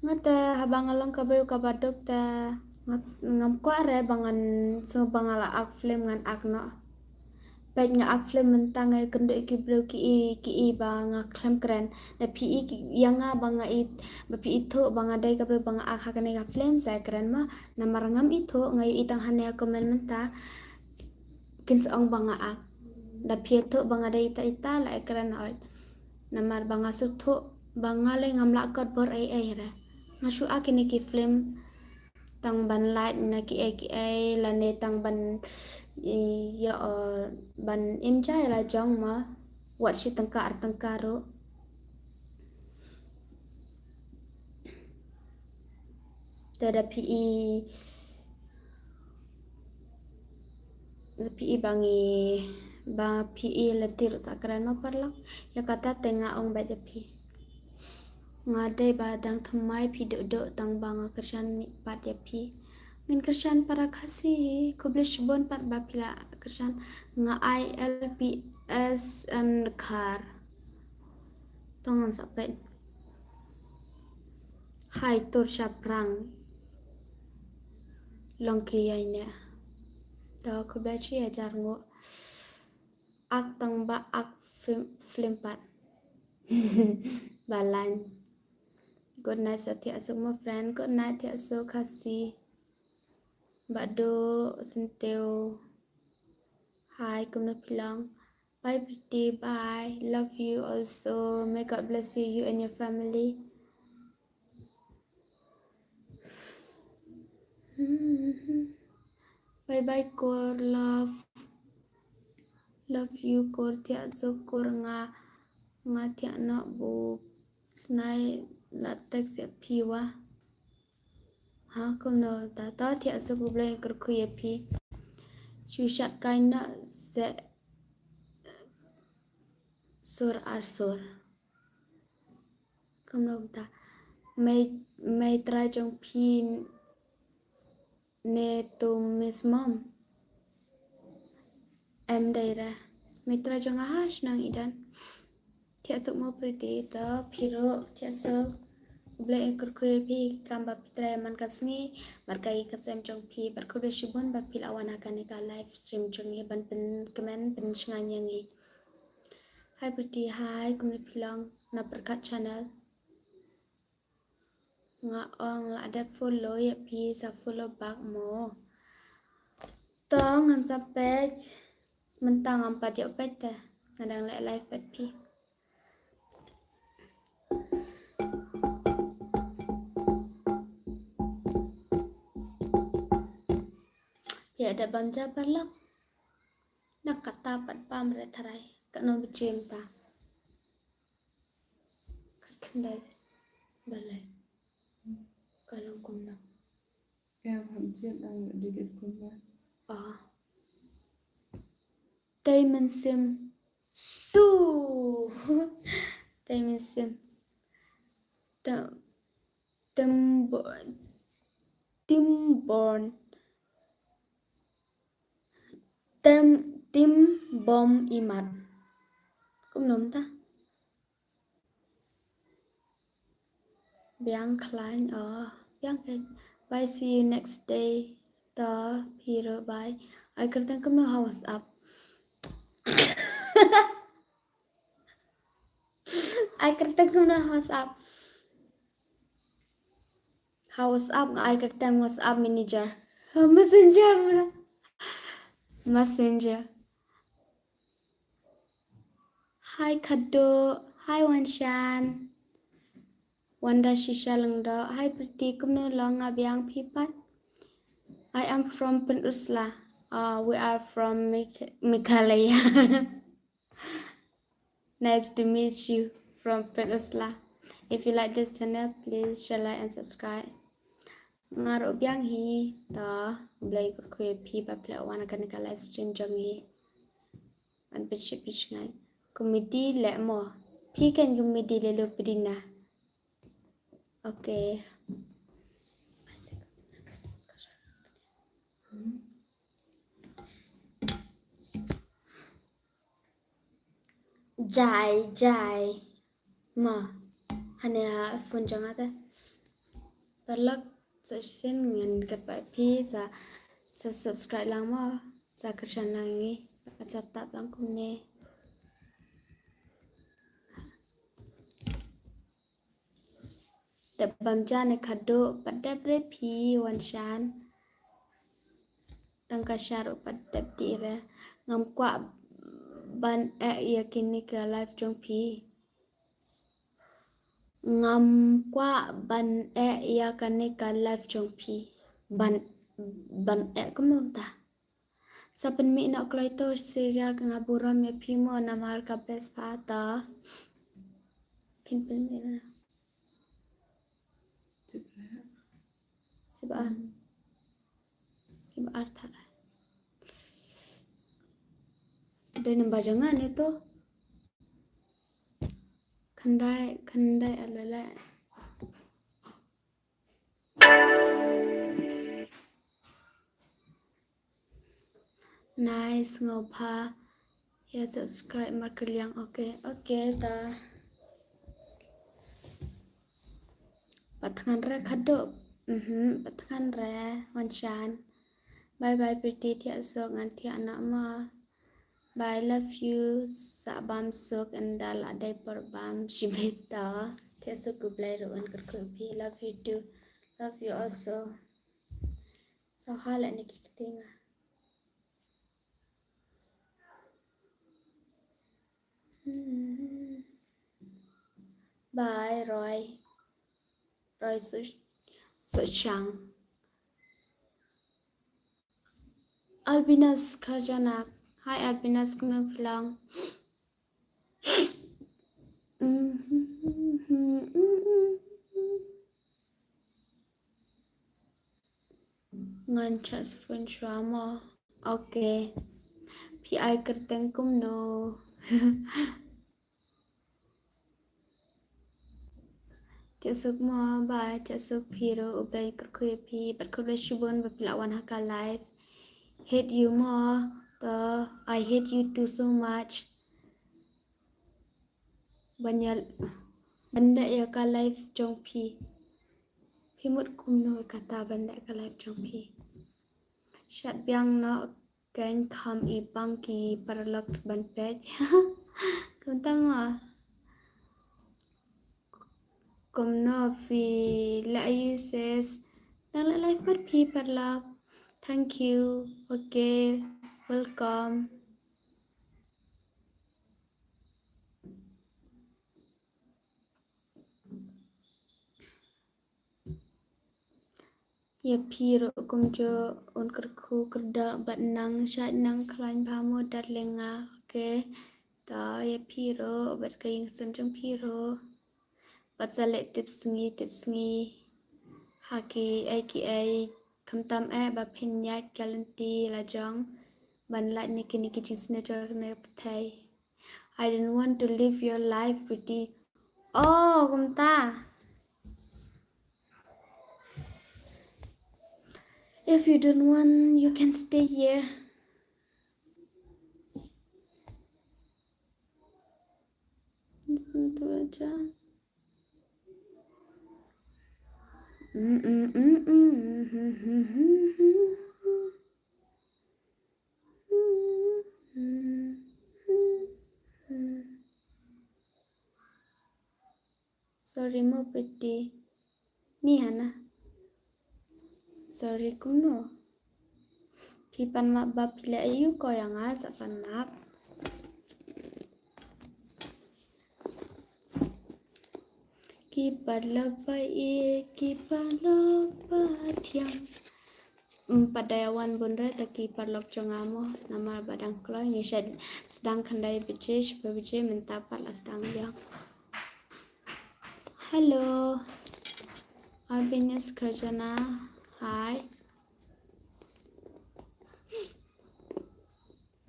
Nga te haba nga long ka briew kaba duk te nga, ngam kwah re ba ngan sngew ba nga la ak film ngan ak noh. Peit nga ak film mynta nga kynduh ïa ki briew ki i ki i ba nga khlem kren. Da phi i ki ïa nga ba nga i ba phi i thuh ba nga dei ka briew ba nga ak ha kane ka film sa kren ma. Namar ngam i thuh nga ïohi tang hane ha comment mynta. Kin sa ong ba nga ak. Da phi i thuh ba nga dei ita ita la kren oi. Namar ba nga shu thuh ba nga lei ngam lah kot bor ei ei re. Nga shu ak kine ki film tang ban lait na ki ei ki ei lane tang ban ïa ban im ja ïa la jong ma wat shi tyngka ar tyngka ruh. Te da phi i da phi i ba ngi ba phi i lynti ruh sa kren ma paralok. Ïa kata te nga ong ba ïa phi. Nga dei ba dang thymmai phi duh duh tang ba nga kyrshan mih pat ïa phi. Ngin kyrshan para Khasi hi khublei shibun pat ba phi la kyrshan. Nga ai L P S N Khar. To ngan sa peit. Hai tur shaphrang. Long ki ïa ine. To khublei shi hajar nguh. Ak tang ba ak film pat. Balan. Good night sa thiah suk my friend. Good night thiah suk Khasi. Badu Senteu. Hi, kumno phi long? Bye Pretty, bye. Love you also. May God bless you, you and your family. Bye bye Kor love. Love you Kor thiah suk Kor nga nga thiah noh bu snai la text ïa phi wa. Ha kumno ta ta thiah suk U Blei kyrkhu ïa phi. Shu shat kai noh se sur ar sur. Kumno ta mei mei trai jong phi. Ne to Miss Mom. Em dei re. Mitra jong nga ha shnong Idan. Thiah suk mo Pretty to phi ruh thiah suk. U Blei un kyrkhu ïa phi kam ba phi trei man ka sngi bad ka ïing ka sem jong phi bad khublei shibun ba phi la wan ha kane ka live stream jong ngi ban pynkmen pynshngaiñ ïa ngi. Hi Pretty, hi, kumno phi long na Pyrkhat Channel. Nga ong la dep follow ïa phi sa follow back mo. To ngan sa peit mynta ngam pat ïoh peit te nga dang leh live peit phi. Ïa da bam ja paralok. Na kata pat bam re tharai ka nong bjim ta. Kat khyndai balei ka long kumno? Em hap jied ang dikit kumno? Ah. Tei mynsiem su. Tei mynsiem. Tem tem bo- tim born. Tem tim bom imat. Kumno mynta? Biang khlaiñ oh biang khlaiñ. Bye, see you next day. To phi ruh bye. Ai kyrteng kumno ha WhatsApp? Ai kyrteng kumno ha WhatsApp? Ha WhatsApp nga ai kyrteng WhatsApp manager. Ha Messenger. Messenger. Hi Khaduk, hi Wanshan. Wanda Shisha Lyngdoh, hi Pretty, kumno long nga biang phi pat. I am from Pynursla. Uh, we are from Megh- Meghalaya. Nice to meet you from Pynursla. If you like this channel, please share, like and subscribe. Nga ruh biang hi ta Blei kyrkhu ïa phi ba phi la wan ha kane ka live stream jong ngi. An pynshit pynshngaiñ. Comedy leh mo. Phi kan comedy leh lo pdina. Okay. Jai jai. Ma. Hane ha phone jong nga te. Paralok sa shisien ngan kyrpad phi sa sa subscribe lang mo sa kyrshan lang ngi. Ka sa tap lang kumne. Te bam ja ne khadduh, pat dep re phi wan shan. Tang ka share u pat dep ti re. Ngam kwah ban eh ïa kine ka live jong phi. Ngam kwah ban eh ïa kane ka live jong phi. Ban, ban eh kumno ta. Sa pynmih noh kloi to serial, ka nga burom ïa phi mo namar ka best pha ta. Phin pynmih na. Siba ar. Siba ar ta. Dei number jong nga ne to. Khyndai, khyndai ar lai lai. Nice, sngewbha ïa subscribe markylliang. Okay, okay ta. Pat thngan re khadduh. Mhm, pat thngan re wan shan. Bye bye Pretty, thiah suk, ngan thiah noh ma. Bye, love you. Sa bam suk ynda la dei por bam shibit to. Thiah suk, khublei ruh, yn kyrkhu ïa phi. Love you too. Love you also. Sa ha leh ne ki kti nga. Hmm. Bye, Roy. Roy Su-, Suchang. Albinus Kharjana. Hi, Albinus, kumno phi long? Ngan charge phone shuwa mo. Okay. Phi ai kyrteng kumno? Thiah suk mo, bye, thiah suk phi ruh, U Blei kyrkhu ïa phi, bad khublei shibun ba phi la wan ha ka live. Hate you mo, to, I hate you too so much. Ban ïa, ban leh ïa ka live jong phi. Phi mut kumno kata ban leh ka live jong phi. Shat biang noh kein kham i bang ki paralok ban peit. Kumta mo. Kumno phi leh aïu sis? Dang leh live bad phi paralok. Thank you. Okay. Welcome. Ïa phi ruh kumjuh, un kyrkhu kyrdoh bad nang shait nang khlaiñ bha mo darling nga. Okay. To ïa phi ruh bad ka ïing sum jong phi ruh. Bad sa leh tip sngi tip sngi ha kiei kiei, khamtam eh ba phin ïaid ka lynti la jong ban lait na kine ki jingsniew jong kane ka pyrthei. I don't want to live your life, Pretty. Oh, kumta. If you don't want, you can stay here. Listen to Raja. Sorry mo Pretty. Ni hana. Sorry kumno. Phi pan map ba phi leh aïu, ko ïa nga sa pan map. Ki paralok ba ïeit, ki paralok ba thiang. Ym pat dei wan bun re ta ki paralok jong nga mo, namar ba dang kloi, ngi sdang khyndai baje, shiphew baje mynta pat la sdang biang. Hello. Albinus Kharjana. Hi.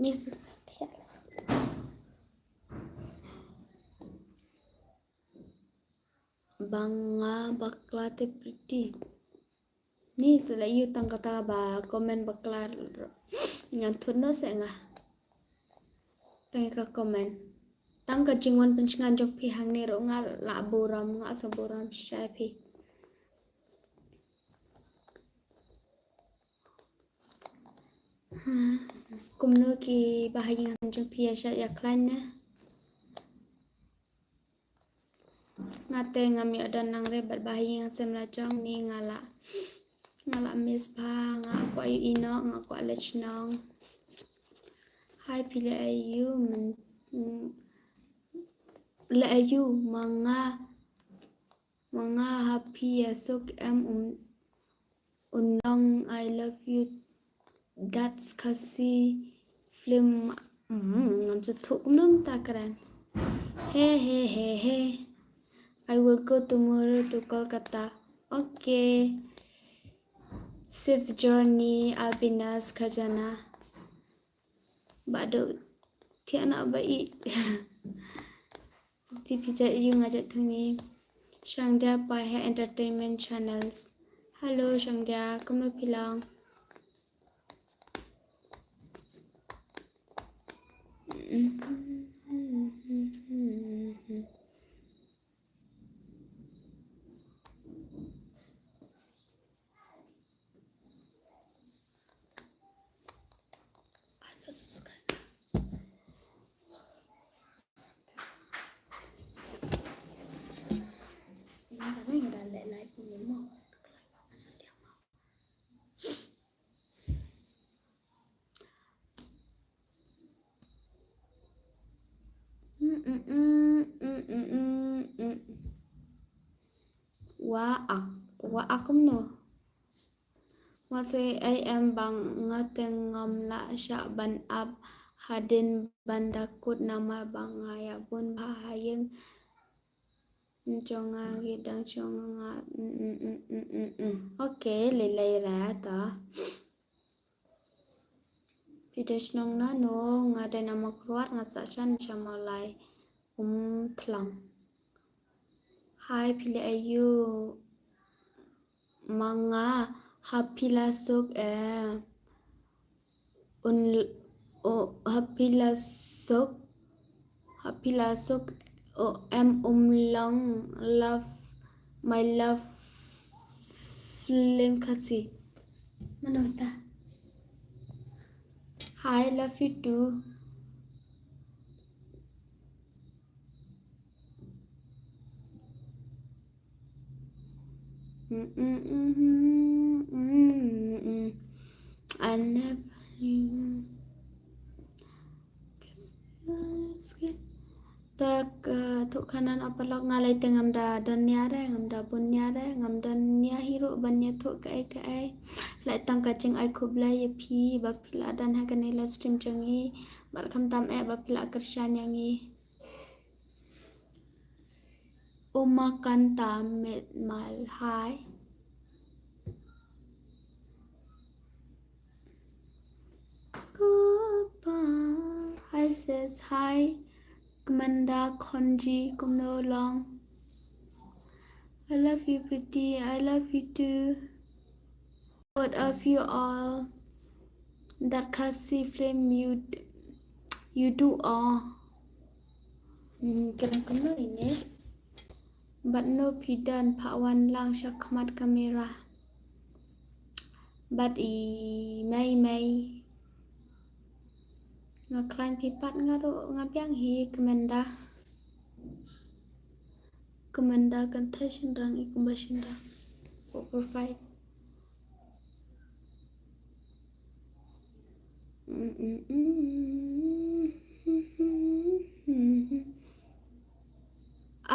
Ni sa sa thiah. Ba nga bakla te Pretty. Ni sa leh aïu tang kata ba comment bakla, ngan thut noh seh nga. Tang ka comment. Tang ka jingwan pynshngaiñ jong phi hangne ruh nga la burom, nga sa burom shisha ïa phi. Hmm. Kumno ki bahaïing hasem jong phi ïa shah ïa khlaiñ ne? Nga te ngam ïoh don nangne bad bahaïing hasem la jong ni nga la, nga la miss bha, nga kwah ïohi noh, nga kwah leit shnong. Hi phi leh aïu, men, leh aïu ma nga, ma nga ha phi ïa suk em um, un long I love you. That's Khasi film. Mm, ngam sngewthuh kumno mynta kren. He he he he. I will go tomorrow to Kolkata. Okay. Safe journey, Albinas Khajana. Ba do thiah na ba i. Ti phi jait ïu nga jait thang ni. Shangdiar Paiha Entertainment Channels. Hello Shangdiar, kumno phi long? Wa ak, wa ak kumno? Wa se ai em bang nga te ngam lah shah ban ap hadien ban da kut namar ba nga ïa bun bha ha ïing jong nga, ki dang jong nga. Mm, mm, mm, mm, mm, mm. Okay, lei lei ra ta. Phi dei shnong nano? Nga dei na Mawkyrwat, nga sah sha Mawlai Umthlong. Hi, phi leh aïu? Ma nga ha phi la suk em. Un, o, ha phi la suk, ha phi la suk, o, em um long love, my love film Khasi. Mano ta? Hi, love you too. I never knew. Tak, uh, thuh khanan apalok nga lai te ngam da don nia re, ngam da bun nia re, ngam don nia hi ruh ban ïathuh kaei kaei. Lai tang ka jingai khublei ïa phi ba phi la don ha kane live stream jong ngi. Bad khamtam eh ba phi la kyrshan ïa ngi. Uma Kanta Mitmal, hi. Hi sis, hi. Kmanda Khonji, kumno long? I love you, Pretty. I love you too. Both of you all. That Khasi film you d-, you do all. Hmm, kren kumno ine. Bad no phi don, pha wan lang sha khmat kamera. Bad i mei mei. Nga khlaiñ phi pat nga ruh nga biang hi Kmanda. Kmanda kynthei shynrang i kumba shynrang. Four, four, five.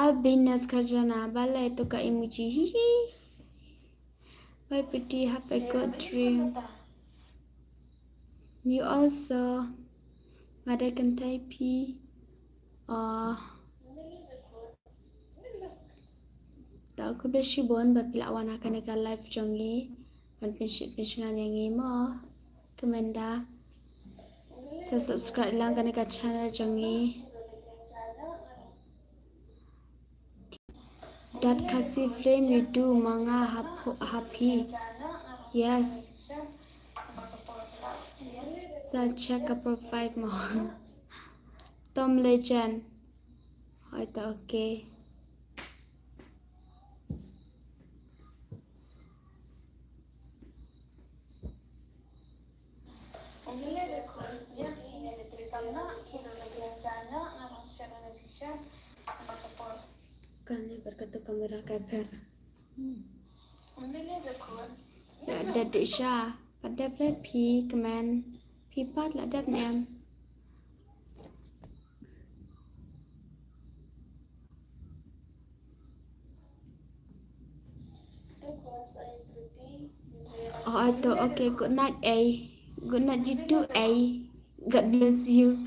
Albinas Kharjana, balei to ka emoji? Hi hi. Bye Pretty, have a good dream. You also. Nga dei kynthei phi. Ah. Tau khublei shibun ba phi la wan ha kane ka live jong ngi. Ban pynshit pynsngew ïa ngi mo. Kmanda. Sa subscribe lang kane ka channel jong ngi. That Khasi film you do ma nga ha pho-, ha phi. Yes. Sa check ka profile mo. Tom Legend. Hoito okay. Kali berkatu kamera keper. La dep dih sha. Pat dep le phi kmen. Phi pat la dep ne em. Oh, to, okay, good night, eh. Good night, you too, eh. God bless you.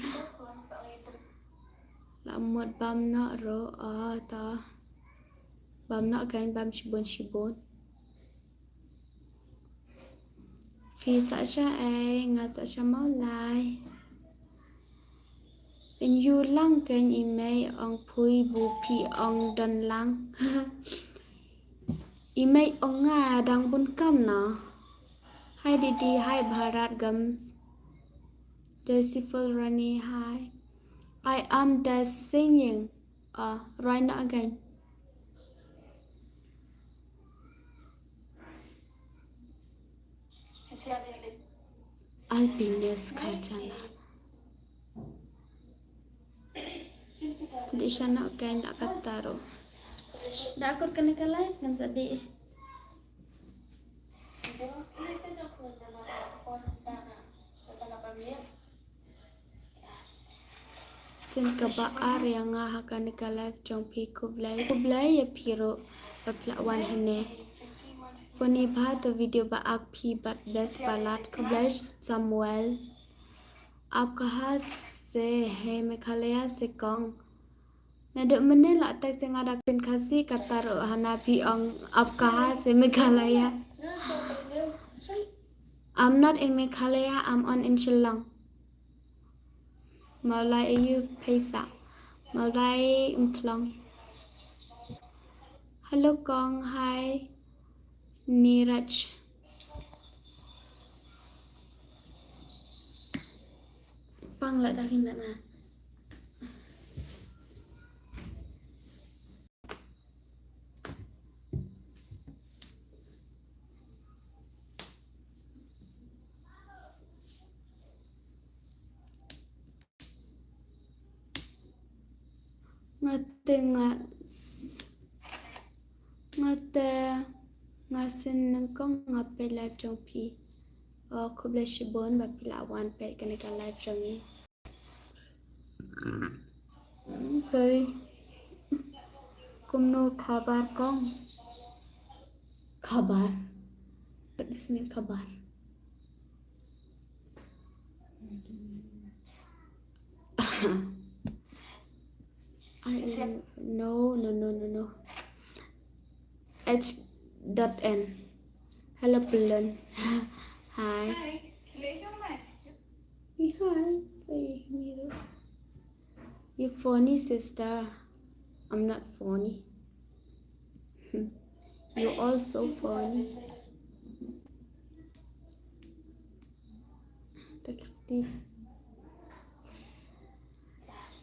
La mut bam noh ruh, oh, to. Bam noh kan bam shibun shibun. Phi sa sha ei, nga sa sha Mawlai. Pynïoh lang kein i mei ong phui bu phi ong don lang. I mei ong nga dang bun kam na. Hi Didi, hi Bharat Gams. Joyful Rani, hi. I am the singing. Uh, right now again. Alpines Karchana. Di sana kain la katta ruh. Da akur kane ka live ngan sa dih. Sien kaba ar ïa nga ha kane ka live jong phi, khublei. Khublei ïa phi ruh ba phi la wan hangne. Phone ba to video ba ak phi bad best ballad. Khublei Samuel. आप कहाँ से है? मेघालय से कौन? Naduh mynne la text ïa nga da ktien Khasi, katta ruh hana phi ong आप कहाँ से? Meghalaya. I'm not in Meghalaya, I'm on in Shillong. Mawlai ayu pheisa. Mawlai umklong. Hello Kong, hi. Niraj. Pang la ta kin na. Nga te nga s-, nga te nga sien nyngkong nga peit live jong phi. Oh, khublei shibun ba phi la wan peit kane ka live jong ngi. Mm, sorry. Kumno khabar Kong? Khabar? What does it mean, khabar? I am, no, no, no, no, no. H dot N. Hello, Pulan. Hi. Hi. Hi. Say, you funny, sister. I'm not funny. You also funny.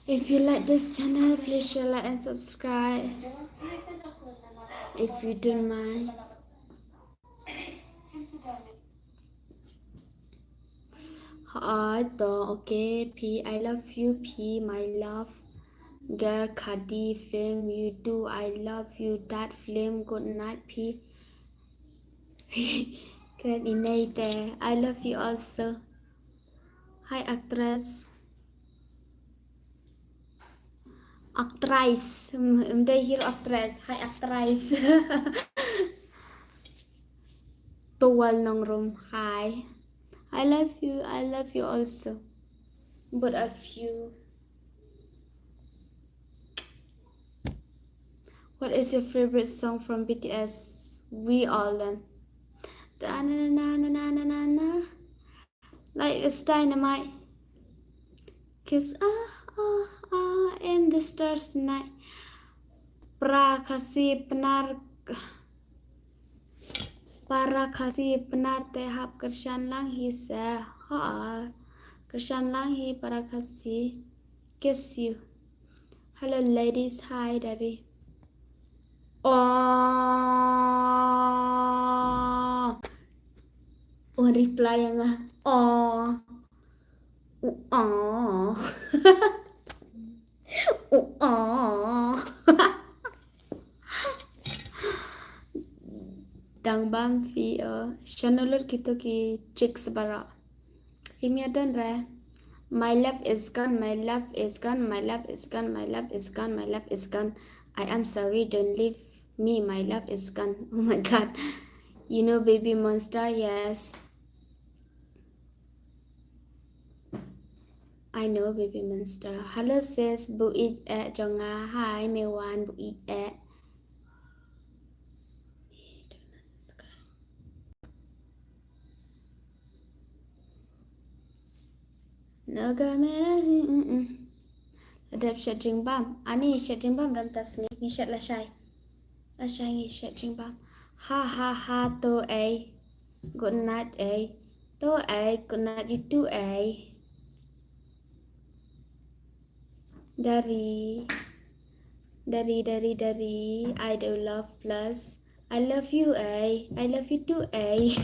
If you like this channel, please share, like, and subscribe. If you don't mind. Hi, to, okay, P, I love you, P, my love. Girl, Khadi film, you do, I love you, that film, good night, P. Kren inei te, I love you also. Hi, actress. Actress. Em, em dei hero actress. Hi, actress. Towal Nongrum. Hi. I love you. I love you also. Both of you. What is your favorite song from B T S? We all them. Da na na na na na na na. Like it's dynamite. Kiss, ah, ah, ah, in the stars tonight. Para Khasi Pnar, Para Khasi Pnar te hap kyrshan lang hi se. Ha. Kyrshan lang hi Para Khasi. Kiss you. Hello ladies, hi Dari. Oh. Oh, reply ïa nga. Oh. Uah. Uah. Dang bam phi, uh, shano lut kito ki chicks baroh. Kim ïa don re. My love is gone, my love is gone, my love is gone, my love is gone, my love is gone. I am sorry, don't leave me, my love is gone. Oh my God. You know Baby Monster, yes. I know Baby Monster. Hello sis, bu ïeit eh jong nga. Hi Mewan, bu ïeit eh. Naga mera hi, mm, mm. La dep shet jingbam. Ani shet jingbam ram ta sngi, ngi shet lashai. Lashai ngi shet jingbam. Ha ha ha, to ei. Good night ei. To ei, good night you too ei. Dari. Dari, dari, dari. I do love plus. I love you ei. I love you too ei.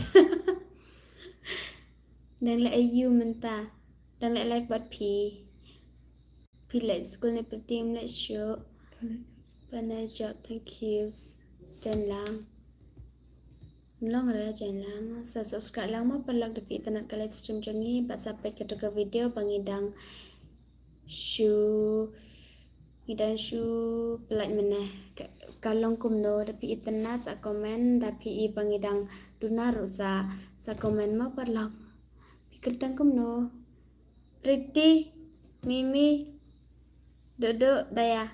Dang leh aïu mynta? Dang leh live bad phi. Phi leit skul ne phi tim leit shuh? Pynjah, thank you. Jan lang. Long re jan lang. Sa subscribe lang mo paralok da phi itynnad ka live stream jong ngi bad sa peit kato ka video ba ngi dang shu, ngi dang shu pynlait mynne. Ka, ka long kumno, da phi itynnad sa comment, da phi i ba ngi dang duna ruh sa, sa comment mo paralok. Phi kyrteng kumno? Pretty, Mimi, Dodo, Daya.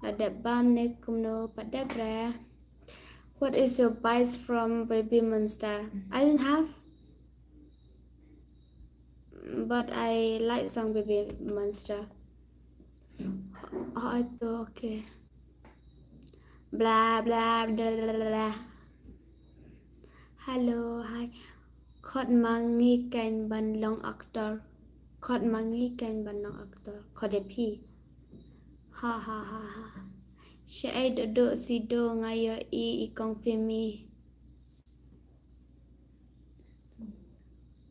La dep bam ne kumno pat dep re. What is your vibes from Baby Monster? I don't have, but I like song Baby Monster. Oh, itu okay. Bla bla bla bla bla. Hello, hi. Khot ma ngi keiñ ban long actor. Khot ma ngi keiñ ban long actor. Khot ïa phi. Ha ha ha ha. Shaei Dodo, Sido, nga ïohi i kong Fimi.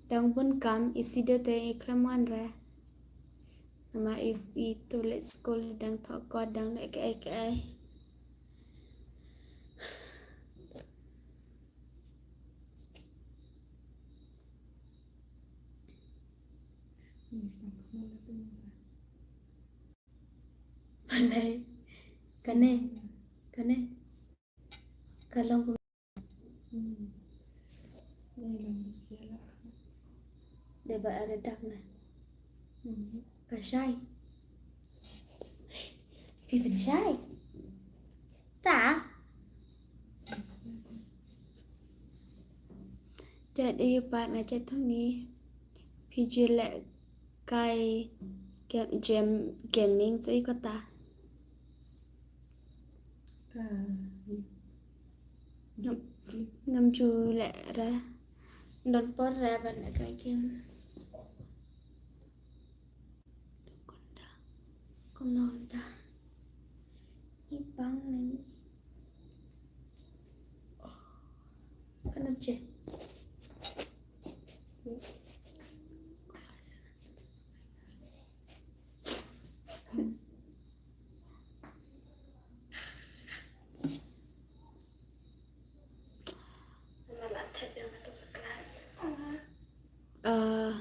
Dang bun kam, i Sido te i khlem wan re. Namar i, i to leit skul, dang thoh kot, dang leh kaei kaei. Balei? Kane, kane. Ka long kum. Dei ba ara dak na. Ka shai. Phi pynshai. Ta. Jait aïu pat nga jait thong ni. Phi ju leh kai gam-, gam-, gaming sa ïu kata. Ka ngam, ngam ju leh re. Don por re ban leh kai game. Kumno ta. Ipang nani. Kanap je. Ah,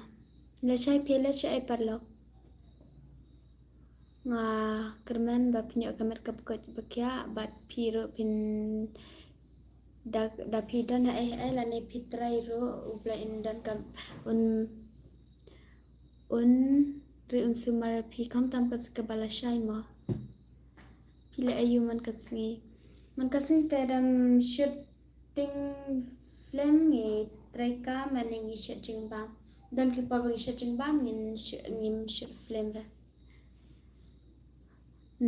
lashai phi lashai paralok. Nga kyrmen ba phin ïoh ka met ka pyrkhat ba khiah bad phi ruh phin da, da phi don ha ei ha ei lane phi trai ruh U Blei un don ka, un, un ri un sumar phi khamtam ka sika ba lashai mo. Phi leh aïu man ka sngi? Man ka sngi te dang shooting film ngi trai ka mane ngi shet jingbam. Don ki por ba ngi shet jingbam ngin sh-, ngim shoot film re.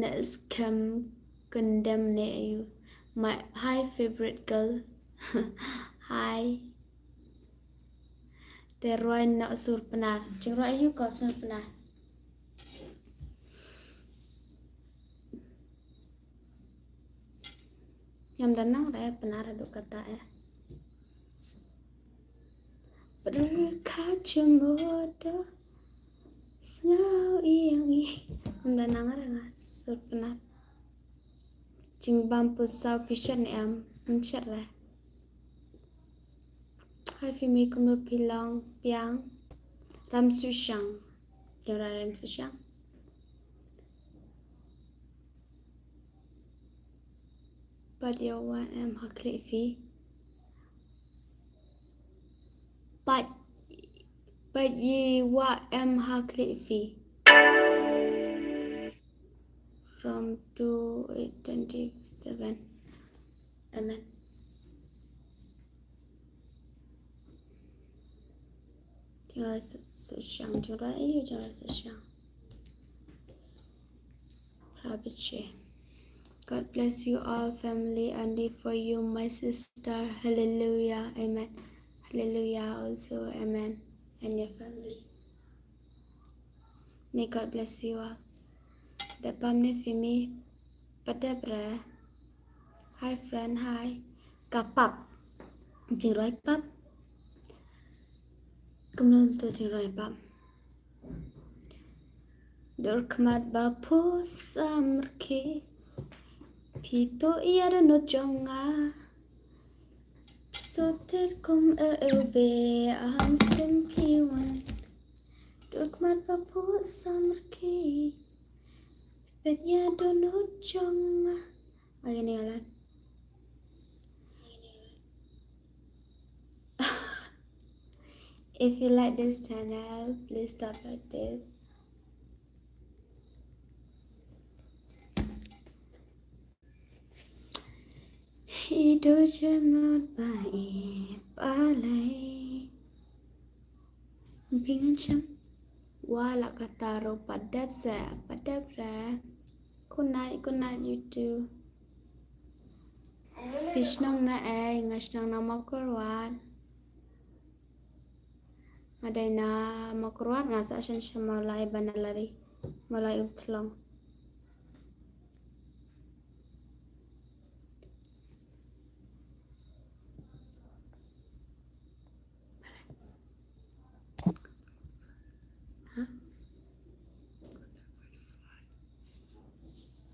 Next cam condemn ne aïu. My, hi favorite girl. Hi. Te rwai noh sur Pnar. Jingrwai aïu ko sur Pnar? Ngam da nang re Pnar haduh kata eh. Pyrkhat jingmut da sngew ïeng ïa. Ym da nang ara nga sur pynat. Jingbam pynsaw phi shet ne em? Ym shet re. Hai phi mi kumno phi long piang. Ram su shang. Jong ra ram su shang. Pat ïa wa em ha khlieh phi. Pat, pat ïa wa em ha khlieh phi. From two eight twenty-seven. Amen. Jong ra su shang, jong ra ïa, jong ra su shang. Rabiche. God bless you all, family, and for you, my sister. Hallelujah. Amen. Hallelujah also. Amen. And your family. May God bless you all. Da pam ne phi mi. Pat dep re. Hi friend, hi. Ka pap. Jingrwai pap. Kumno to jingrwai pap. Dur khmat ba phu samrkhie. Phi to ïa da no jong nga. So ter kum er eu be am sim phi wan. Dur khmat ba phu samrkhie. Pet ïa da no jong nga. Ai ni alan. If you like this channel, please stop like this. I do jem not ba i palai. Pingan jem. Wa la kata ro padat sa, padat ra. Good night, good night, you too. Phi shnong na ei, nga shnong na Mawkyrwat. Nga dei na Mawkyrwat, nga sa shen shen Mawlai Banalari. Mawlai Umthlong.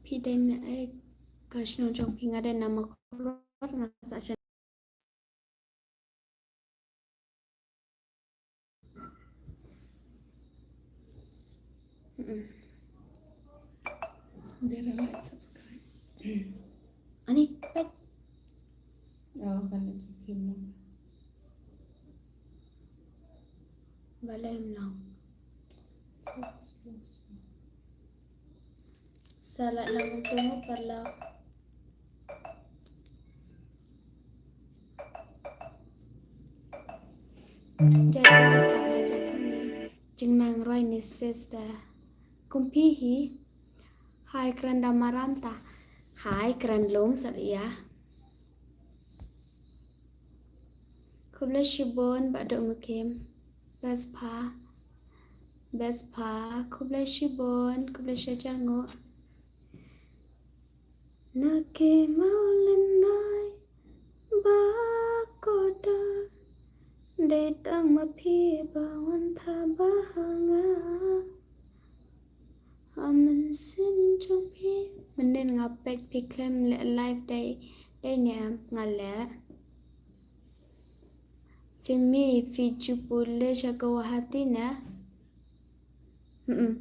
Phi dei na ei, ka shnong jong phi, nga dei na Mawkyrwat, nga sa shen. Dera like, subscribe. Ani pet. Oh, kan itu film. Balai mlang. Slow, slow, slow. Sa la lang tu mo paralok. Jajang paralok jatuh ni. Jingnang roi ni sister. Kumpi hi. Hai kren da maram ta. Hai kren lum sat ïa. Khublei shibun ba duk mukim. Best pa. Best pa. Khublei shibun. Khublei shibun. Na ki mawlynai ba kordor. Dei tang ma phi ba wan tha ba ha nga. Ha mynsiem jong phi. Mynnin nga peit phi khlem leh live dei, dei ne em nga leh. Phi mi phi ju pule sha Guwahati ne. Mm-mm.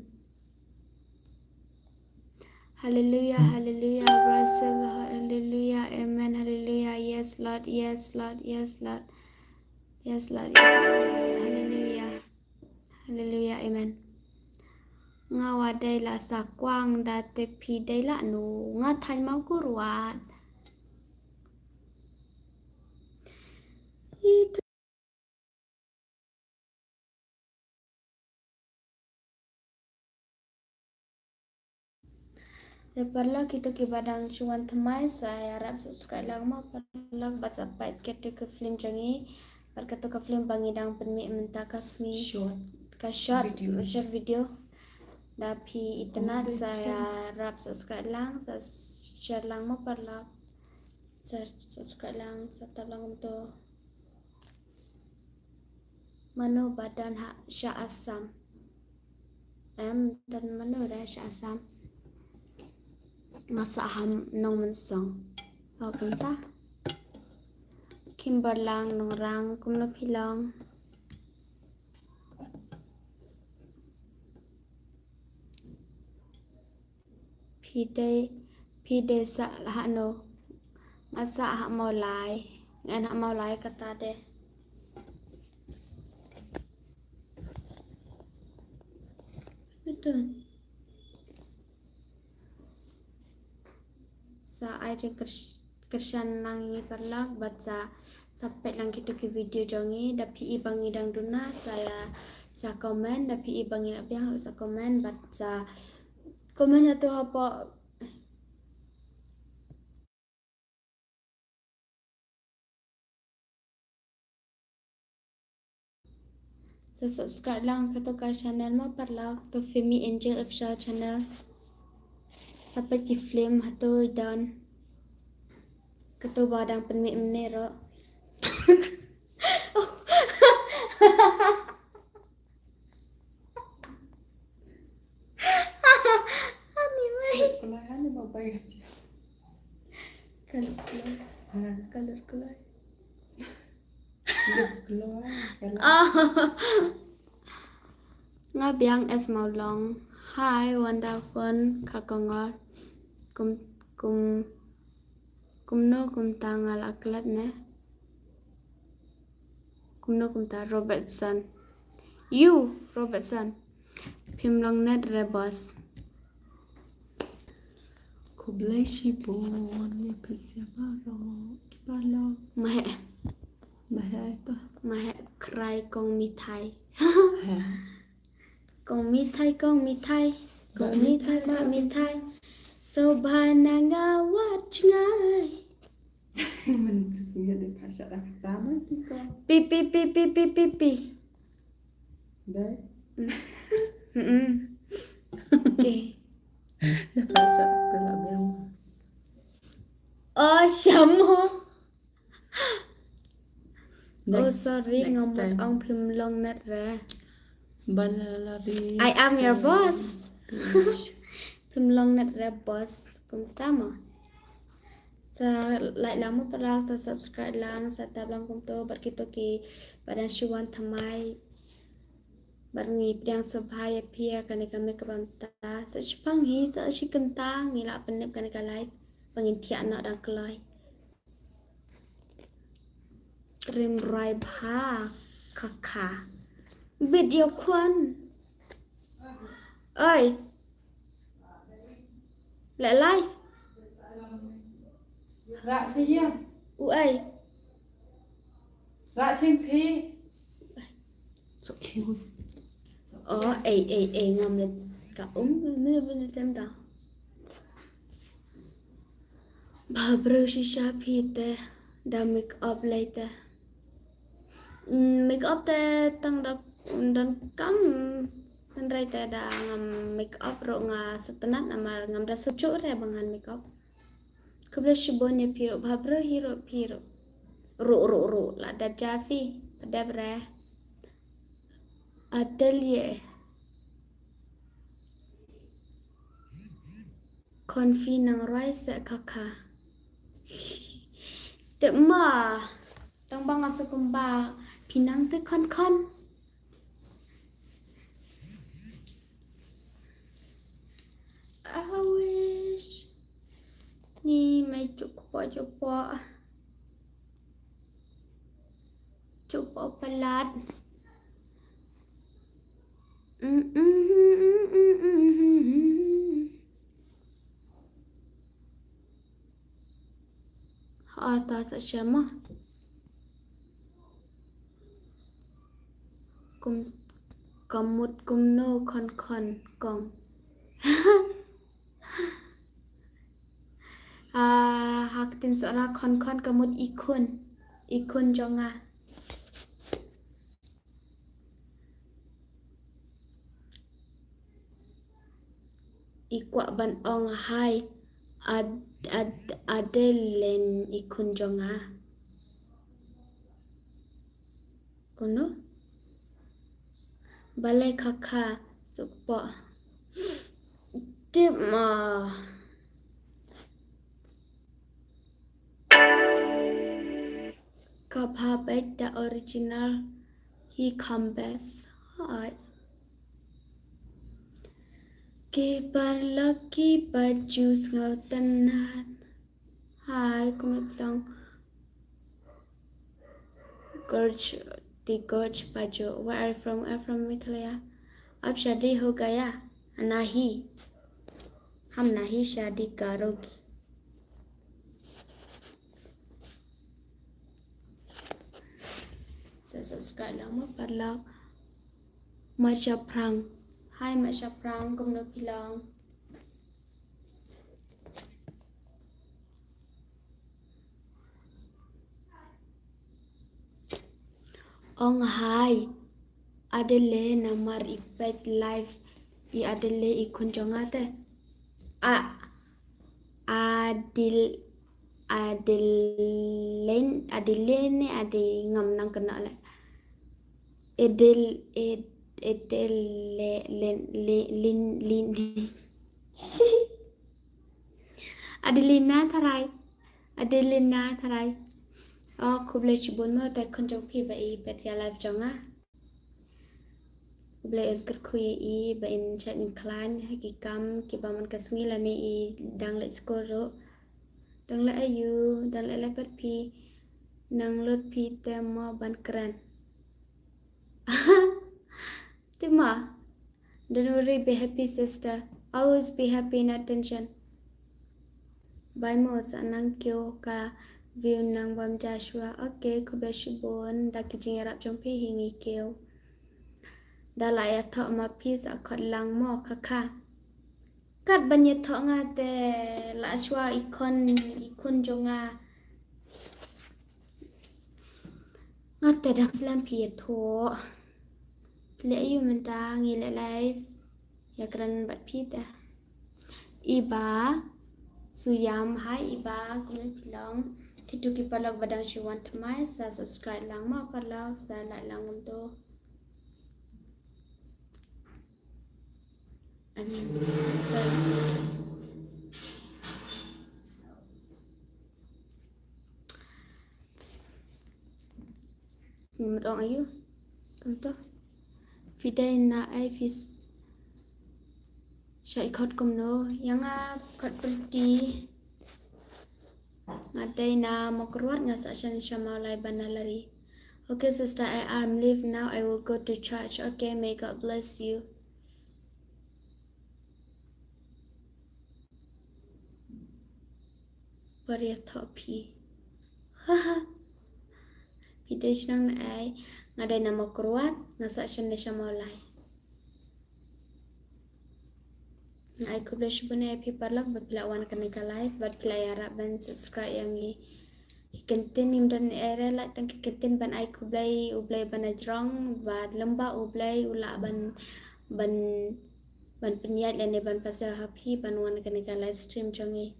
Hallelujah, hallelujah, praise the Lord, hallelujah, amen, hallelujah, yes Lord, yes Lord, yes Lord, yes Lord, yes Lord, yes Lord, hallelujah, hallelujah, amen. Nga wa dei la Sakwang da te phi dei la no, nga thaiñ Mawkyrwat. Te paralok kito kiba dang shu wan thymmai sa ïarap subscribe lang mo paralok bad sa peit kito ki film jong ngi bad kito ki film ba ngi dang pynmih mynta ka sngi. Short. Ka short, videos. Short video. Da phi itynnad sa ïarap subscribe lang, sa share lang mo paralok. Sa subscribe lang, sa tap lang kumto. mano ba don ha sha Assam. Em, don mano re sha Assam. Nga sah ha Nongmynsong. Ba kumta. Kimberlang Nongrang, kumno phi long? Phi dei, phi dei sah ha no? Nga sah ha Mawlai. Ngan ha Mawlai kata de. Betul. Sa ai jingkyrshan lang ïa ngi paralok bad sa, sa peit lang kito ki video jong ngi. Da phi i ba ngi dang duna sa ïa, sa comment. Da phi i ba ngi la biang sa comment bad sa comment ïa to hapoh. Sa subscribe lang kato ka channel mo paralok, to Femi Angel Official Channel. Sa peit ki film hato i don. Kato ba dang pynmih mynne ruh. Ani mai. Kalur kloi. Ha. Kalur kloi. Kalur kloi. Oh. Nga biang es Mawlong. Hi, Wanda Fon, ka kongor. Kum, kum, kumno kumta nga la klet ne? Kumno kumta Robertson? You, Robertson. Phim long net re boss. Khublei shibun ïa phi baroh ki paralok. Mahe. Mahe to. Mahe krai kong mithai. He. Kong mithai, kong mithai. Kong mithai, ba mithai. So ba na nga wat jngai. Mun tu sini ada pasal dah pertama tu kau. Pi, pi, pi, pi, pi, pi, pi. Dai. Mm. Mm-mm. Okay. Dah pasal tu lah biang. Oh, Syamo. Oh, sorry, nga mut ong phim long net re. Balari. I am your boss. Phim long net re boss. Kumta mo. Sa like lang mo paralok, sa subscribe lang, sa tap lang kumto bad kito ki ba dang shu wan thymmai. Bad ngi pdiang sngewbha ïa phi ïa kane ka miet kaba mynta. Sa shipang hi, sa shi kynta ngi la pynnep kane ka live. Ba ngin thiah noh dang kloi. Rim rai bha kaka. Bit ïa u khun. Oi. Leh live. Rak sha ïa. U ai. Rak sha phi. So cute. Oh, ei, ei, ei, ngam leh ka um, me, me, me, tem da. Ba briew shisha phi te, da make up lei te. Mm, make up te tang da, don kam, hynrei te da ngam make up ruh nga sngewtynnat namar ngam da sngewsuk re ba ngan make up. Khublei shibun ïa phi ruh ba briew hi ruh phi ruh. Ruh, ruh, ruh, la dep ja phi, ba dep re. Adel ye. Khun phi nang rwai se kaka. Te ma. Tang ba nga sa kumba phi nang te khun khun. I wish. Ni mai cukup cukup. Cukup pelat. Ha ta sa shama. Kum, ka mut kumno khun khun kong. Ah, ha ktien Sohra khun khun ka mut i khun. I khun jong nga. I kwah ban ong hi. Ad, ad, Adeline i khun jong nga. Kumno? Balei kha kha suk po. Tip ma. Ka pha bad the original hi kham best. Hai. Ki parlok ki pa juice ngau tenan. Hai, kum long. Gorge, the Gorge Pajo. Where are you from? I'm from Meghalaya. Ab shadi ho gaya? Nahi. Hum nahi shadi karoge. Sa subscribe lang mo parlok. Masha Prang. Hai Masha Prang, kumno phi long? Ong hai. Adele namar i peit live i Adele i khun jong nga te. A Adil Adeline Adele ne Ade ngam nang kena le. Edel Ed Edele Len Lin Lin. Adelina Tharai. Adelina Tharai. Oh, khublei shibun mo te khun jong phi ba i peit ïa live jong nga. Khublei yn kyrkhu ïa i ba in shait yn khlaiñ ha ki kam kiba man ka sngi lane i dang leit skul ruh. Dang leit aiu, dang leit leh pat phi. Nang lut phi te mo ban kren. Te mo. Don't worry, be happy, sister. Always be happy, not tension. Bye mo, sa nang kiew ka view nang bam Joshua. Okay, khublei shibun da ki jingïarap jong phi hi ngi kiew. Da la ïathoh ma phi sa khot lang mo kha kha. Kat ban ïathoh nga te la shuwa i khun i khun jong nga. Nga te dang slem phi ïathoh. Leh ïa u mynta ngi leh live. Ïa kren bad phi te. Iba Suyam, hai Iba, kumno phi long? Kitu ki parlok ba dang shu wan thymmai sa subscribe lang mo parlok, sa like lang kumto. I mean, ngam dong ayu. Kumto. Phi dei na ai phi s-, shait khot kumno. Ïa nga khot Pretty. Nga dei na Mawkyrwat, nga sah shane sha Mawlai Banalari. Okay, sister, I am leave now. I will go to church. Okay, may God bless you. Por ïathoh phi. Haha. Phi dei shnong na ai. Nga dei na Mawkyrwat, nga sah shane sha Mawlai. Nga ai khublei shibun ïa phi parlok ba phi la wan kane ka live bad phi la ïarap ban subscribe ïa ngi. Ki kyntien ngim don ei re, la tang ki kyntien ban ai khublei, U Blei ba na jrong, bad lem bad U Blei u lah ban, ban, ban pynïaid lane ban pasia ha phi ban wan kane ka live stream jong ngi.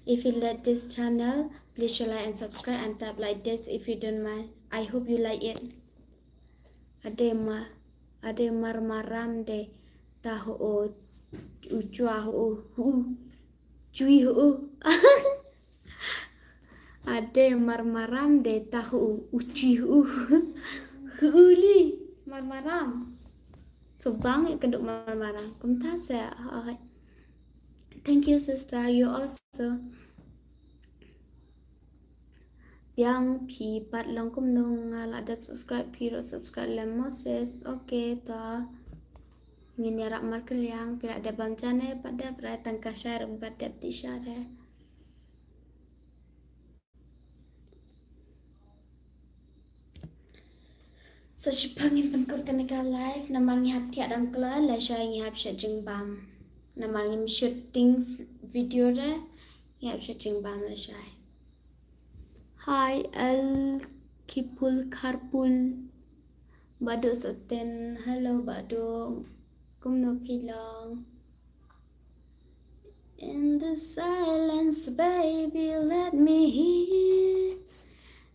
If you like this channel, please share, like and subscribe and tap like this if you don't mind. I hope you like it. Ade ma, ade mar maram de ta ho o, u chua ho o, hu, chui ho o. Ade mar maram de ta ho o, u chui ho o. Hu li, mar maram. So bang ïa ka duk mar maram. Kumta se, ah, thank you, sister. You also. Biang phi pat long kumno, nga la dep subscribe, phi ruh subscribe lem mo sis. Okay, to. Ngin ïarap markylliang, phi la dep bam jane, pat dep rai tang ka share, pat dep di share. Sa shipang ngin pynkut kane ka live, namar ngi hap thiah dang kloi, lashai ngi hap shet jingbam. Namar ngim shooting video re, ngi hap shet jingbam lashai. Hi, El Kipul Kharpul. Badu Soten, hello Badu. Kumno phi long? In the silence, baby, let me hear.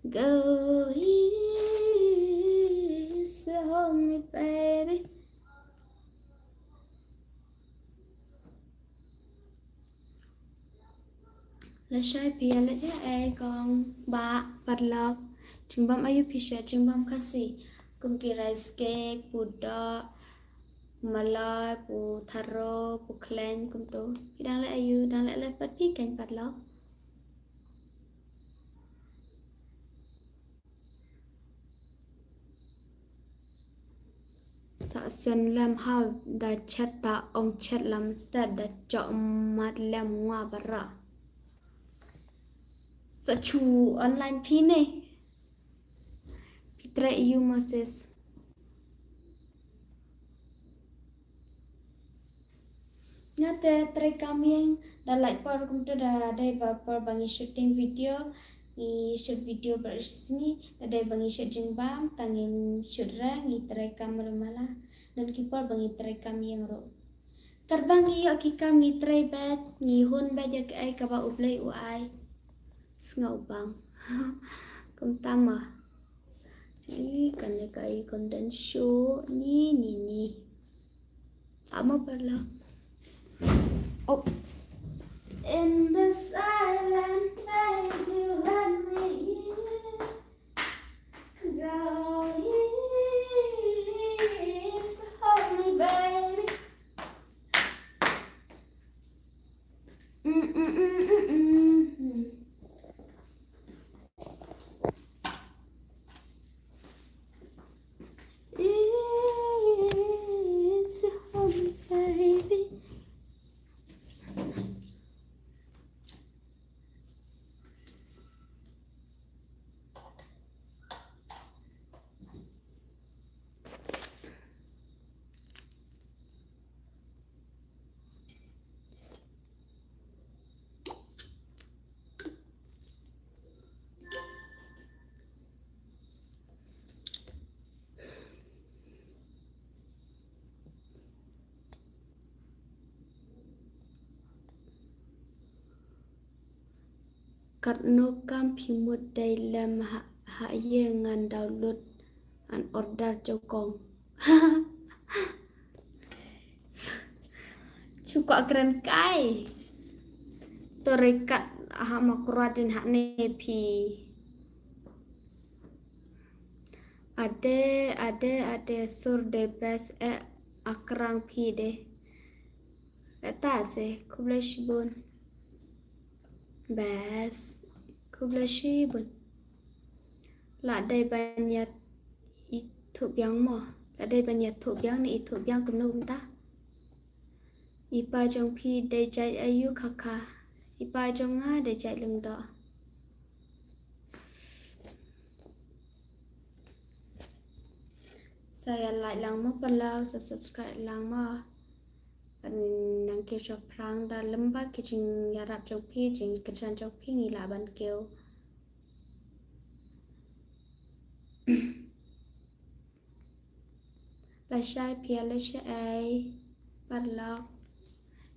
Go easy, hold me, baby. Lashai phi ïa leh ïa ei kong ba paralok. Jingbam aïu phi shet, jingbam Khasi? Kum ki rice cake, pudoh, malai, pu tharo, pu khlaiñ kumto. Phi dang leh aïu, dang leh leh pat phi keiñ paralok? Sa sien lem ha da chet ta ong chet lem sted da chok mat lem ngwa bara. Sa chu online phi ne. Phi trei aïu Moses? Nga te trei kam ïeng da lait por kumta da dei ba por ba ngi shooting video, ngi shoot video ba sngi, da dei ba ngi shoot jingbam, tang ngim shoot re, ngi trei kam re mala. Don ki por ba ngi trei kam ïeng ruh. Katba ngi ïoh ki kam ngi trei bad, ngi hun bad ïa kaei kaba U Blei u ai. Sngewbang. Kumta ma. Ih, kane ka icon dang show. Ni, ni, ni. Ama paralok. Oops. In the silent night, you let me in. Go easy on me, baby. Mm, mm, mm, mm, mm, mm. Easy on me, baby. Katno kam phi mut dei lem ha, ha ïing ngan download an order jong kong. Chu kwah kren kai. To re kat ha Mawkyrwat dien ha ne phi. Ade, ade, ade, sur de best eh, akrang phi de. Beta se, khublei shibun. Best, khublei shibun. La dei ban ïathuh biang mo. La dei ban ïathuh biang ne ithuh biang kumno kumta. I pa jong phi dei jait aïu kaka. I pa jong nga dei jait Lyngdoh. Sa ïa like lang mo paralok, sa subscribe lang mo. Ban nang kiew shaphrang da lem bad ki jingïarap jong phi, jingkyrshan jong phi ngi lah ban kiew. Lashai phi ïa lashai paralok.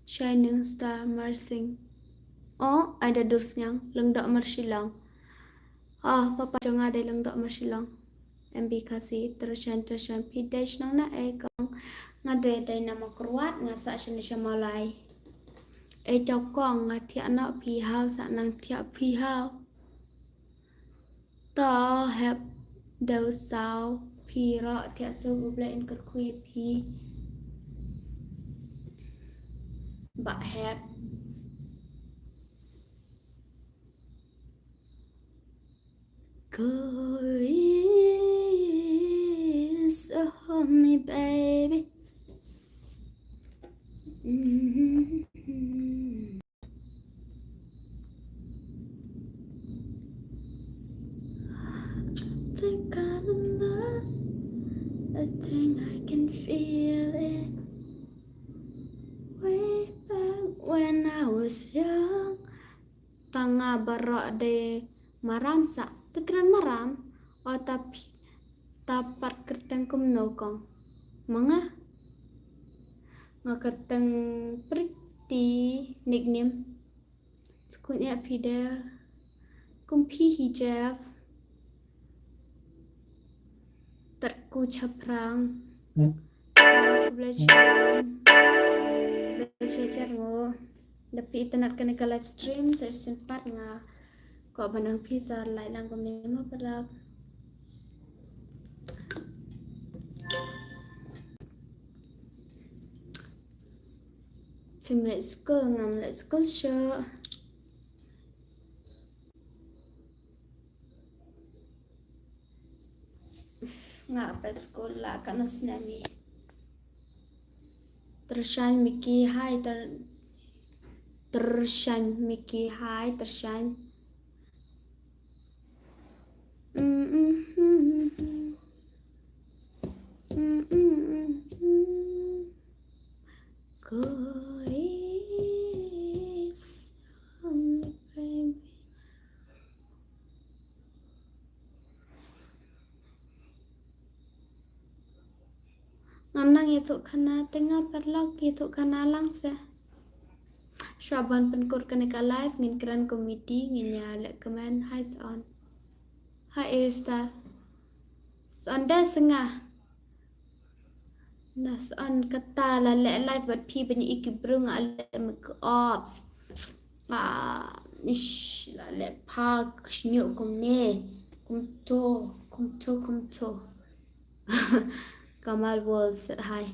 Shining Star Marsing. Oh, ai da dur sniang, Lyngdoh Marshillong. Oh, papa jong nga dei Lyngdoh Marshillong. M B Khasi, tyrshan, tyrshan, phi dei shnong na ei kong? Nga dei, dei na Mawkyrwat, nga sah shane sha Mawlai. Ei to kong, nga thiah noh phi haw, sah nang thiah phi haw. To hep dewsaw phi ruh, thiah suk, U Blei un kyrkhu ïa phi. Bah hep. Go easy on me, baby. Mm-hmm. Think I'm in love. I think I can feel it. Way back when I was young. Tang nga baroh dei maram sa. Te kren maram. O ta phi, ta pat kyrteng kumno kong? Ma nga, nga kyrteng Pretty, nickname. Sukun ïa phi de. Kum phi hi Jeff. Tat ku chaphrang. Khublei shibun. Khublei shibun. Da phi itynnad kane ka live stream, sa shisien pat nga kwah ban ong phi sa like lang kumne mo paralok. Phim leit skul, ngam leit skul shuh. Nga pet skul la ka no snemi. Tyrshang Miki, hi, tyr-, Tyrshang Miki, hi, Tyrshang. Koi song, baby. Ngam nang ïathuh khana te nga paralok, ïathuh khana lang se. Shuwa ban pynkut kane ka live ngin kren committee, ngin ïa leh comment. Hi Son. Hi Air Star. Son de snga. Na Son kata la leh live bad phi ban ïa ki briew nga leh makeup. Ah, ish, la leh phak shñiuh kumne. Kumto, kumto, kumto. Kamal Wolf said hi.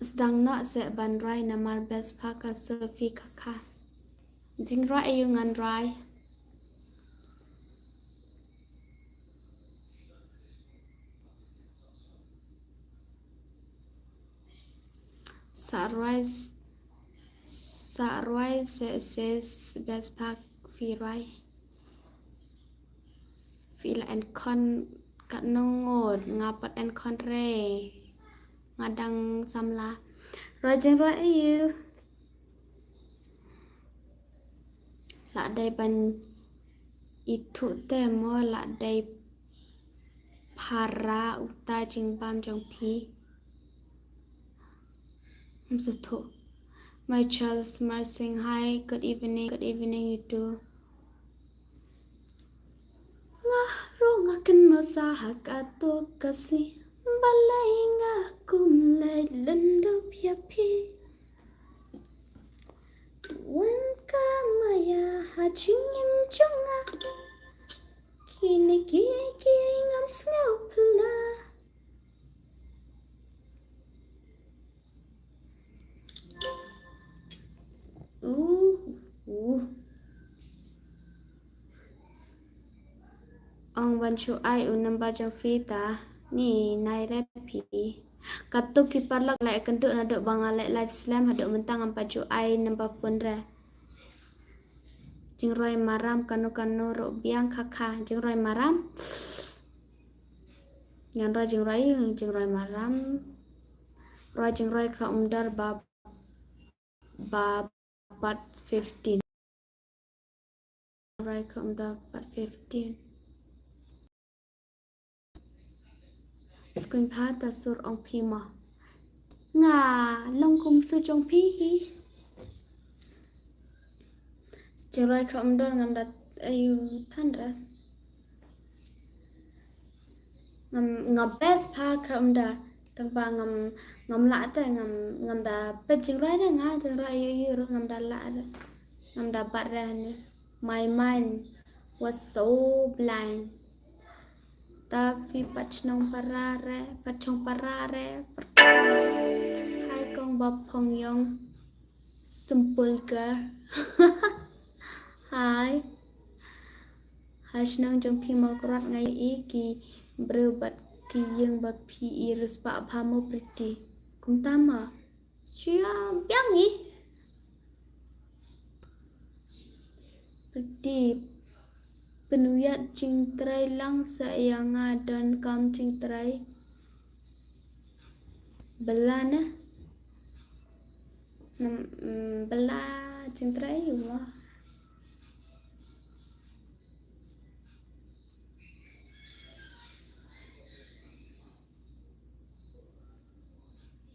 Sdang noh seh ban rwai namar best pha ka Sophie Khakha. Jingrwai aiu ngan rwai. Sa rwai s-, sa rwai seh, seh best pha phi rwai. Phi la enkhun katno ngut, nga pat enkhun re. Nga dang samla. Rwai jingrwai aiu. La dei ban ithuh te mo, la dei para uta jingbam jong phi. Ym sngewthuh. My Charles Marsing, hi, good evening, good evening you too. Nga ruh nga kynmaw sa ha kato ka sngi, balei nga kum leit lyndup ïa phi. Wan ka maïa ha jingim jong nga. Kine kiei kiei ngam sngew pla. Uh, uh. Ong ban shu ai u number jong phi ta. Ni nai re phi. Katto ki paralok la ïakynduh naduh ba nga leh live slem haduh mynta ngam pat shu ai number phone re. Jingrwai maram kano kano ruh biang Khakha. Jingrwai maram. Ngan rwai jingrwai, jingrwai maram. Rwai jingrwai khra umdar ba, ba part fifteen. Rwai khra umdar part fifteen. Sngewbha ta sur ong phi mo. Nga long kum sur jong phi hi. Jingrwai khra umdar ngam da aiu than re. Ngam, nga best pha khra umdar. Tang ba ngam, ngam lah te ngam, ngam da peit jingrwai re nga, jingrwai aiu aiu ruh ngam da lah re. Ngam da bat re ne. My mind was so blank. Ta phi pat shnong para re, pat shnong para re. Hi kong ba phong yong. Simple girl. Hi. Ha shnong jong phi Mawkyrwat nga ïohi ki briew bad ki ïing ba phi i riewspah bha mo Pretty. Kumta ma. Shu ïa biang hi. Pretty. Pynwiat jingtrai lang sa ïa nga don kam jingtrai. Bela na. Nam, mm, bela jingtrai wa.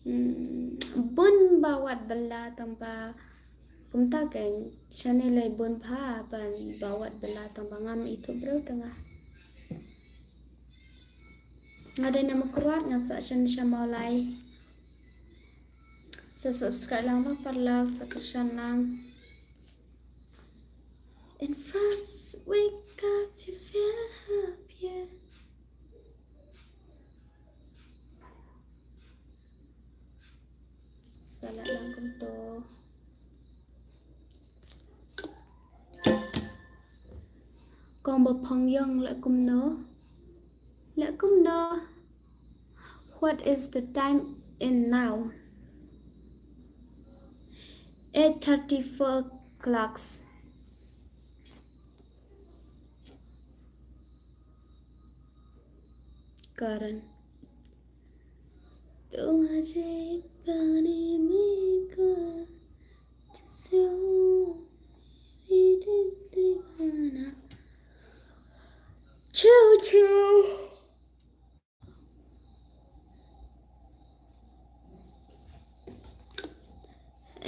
Hmm, bun ba wat bela tang ba kumta keiñ shane lei bun bha ban ba wat bela tang ba ngam ithuh briew tang nga. Nga dei na Mawkyrwat nga sah shane sha Mawlai. Sa subscribe lang ba paralok, sa kyrshan lang. In France, wake up, you feel happier. Sa leh lang kumto. Kong Baphongïong leh kumno? Leh kumno? What is the time in now? Eight thirty-four clocks. Karan. तू मुझे पाने में कौन से मेरी दिल दीवाना छू छू।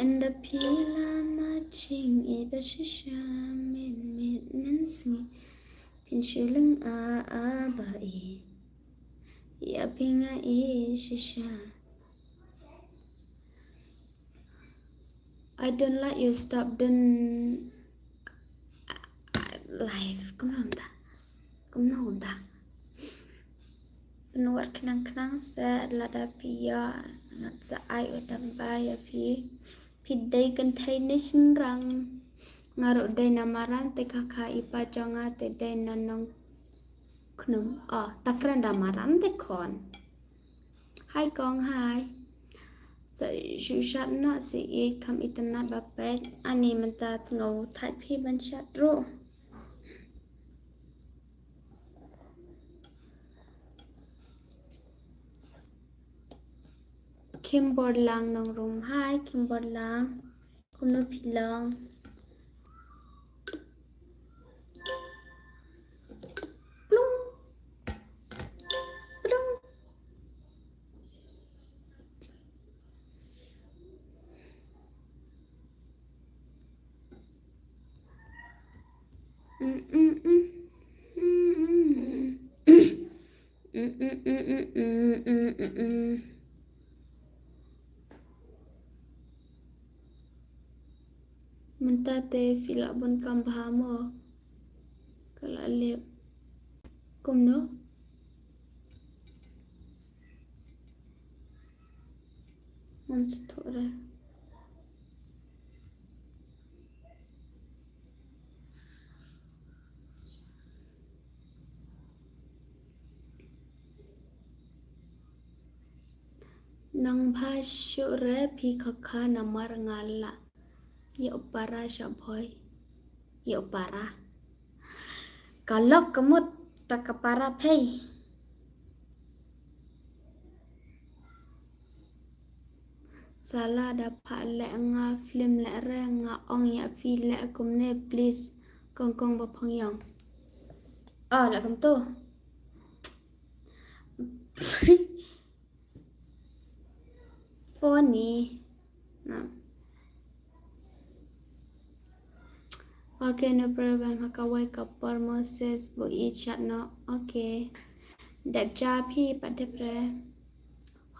Ynda phi la marching i ba shisha min mit min sngi phin shu lynga a ba i ïa phi nga i shisha. I don't like you stop don't life. Kumno kumta? Kumno kumta? Pynwad khnang khnang se lada phi ïoh ngat sa ai u dam bar ïa phi. Phi dei kynthei ne shynrang. Nga ruh dei na Maram te kaka i pa jong nga te dei na Nongkhnum. Oh, ta kren da Maram te khun. Hai kong hai. Sa shu shat noh sa i kham itynnad ba peit. Ani mynta sngew thait phi ban shat ruh. Khimbor lang Nongrum hai, khimbor lang. Kumno phi long? Plung. Plung. Mm, mm, mm. Mm, mm, mm. Mynta te phi lah bun kam bha mo. Ka la lip. Kumno? Ngam sngewthuh re. Nang bha shuh re phi kaka namar nga la ïoh para sha bhoi. Ïoh para. Ka lok ka mut ta ka para phei. Sala da pha leh nga film leh re nga ong ïa phi leh kumne please kong kong Baphongïong. Ah, leh kumto. Funny. Na. Okay, no problem. Ha kawei ka por Moses bu i chat no. Okay. Dep ja phi pat dep re.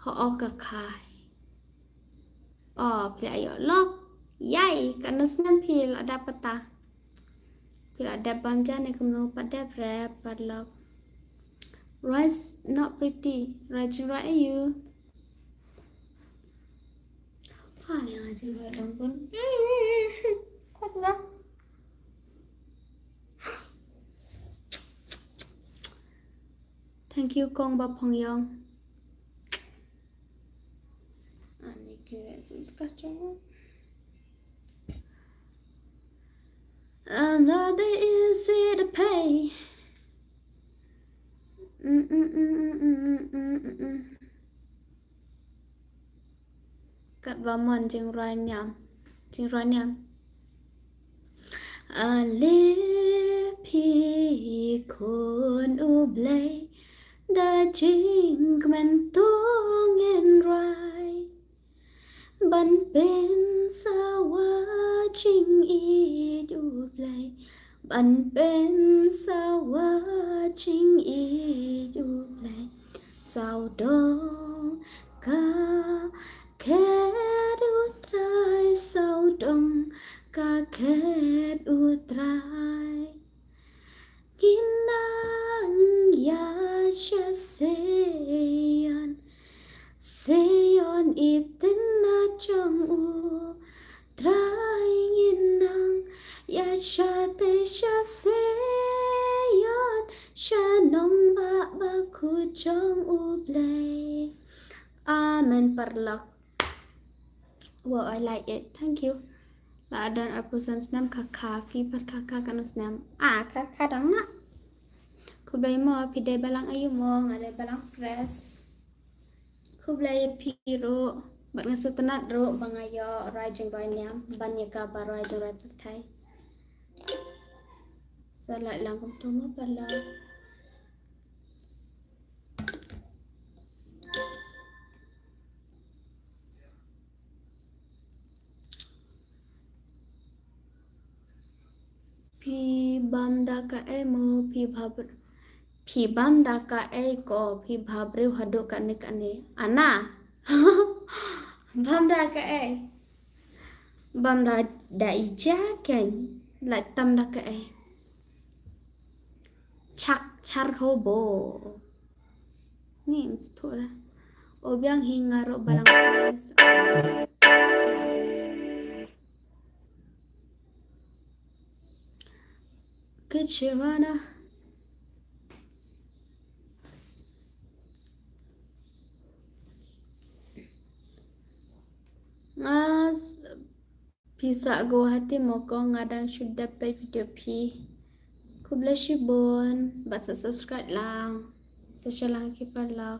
Ho o ka khai. O phi ayo lok. Yai, ka no snem phi la dap pata. Phi la dep bam ja ne kumno pat dep re pat lok. Rice not pretty. Rice right you. Ha ne nga jing right dong pun. Kot nga. Thank you kong Baphongïong. Ani kira tu skacang. Another easy to pay. Mm, mm, mm. Katba mon jingrwai niam. Jingrwai niam. Ale phi khun U Blei da jingkmen to ngin rwai. Ban pynsawa jingïeit U Blei. Ban pynsawa jingïeit U Blei. Sawdong ka khet khet u Trai. Ngin nang ïaid sha Sion, Sion i tynnat jong u Trai. Ngin nang ïaid shatei sha Sion, sha nongbah bakhuid jong U Blei. Amen, paralok. Wow, I like it. Thank you. La don arphew san snem kha kha, phi pat kha kha katno snem? Ah, kha kha dang na. Khublei mo, phi dei balang aiu mo, nga dei balang Pres. Khublei ïa phi ruh, bad nga sngewtynnat ruh ba nga ïoh rwai jingrwai niam, ban ïa kaba rwai jingrwai pyrthei. Sa lait lang kumto mo paralok. Phi bam da kaei mo, phi bha br-, phi bam da kaei ko, phi bha briew haduh katne katne. Ana. Bam da kaei. Bam da, da i ja kein. Lait tam da kaei. Chak char ho bo. Ni mstura. O biang hi nga ruh balang Pres. Kechirana. Nga s-, phi sah Guwahati mo ko, nga dang shu dep peit video phi. Khublei shibun bad sa subscribe lang. Sa share lang ki paralok.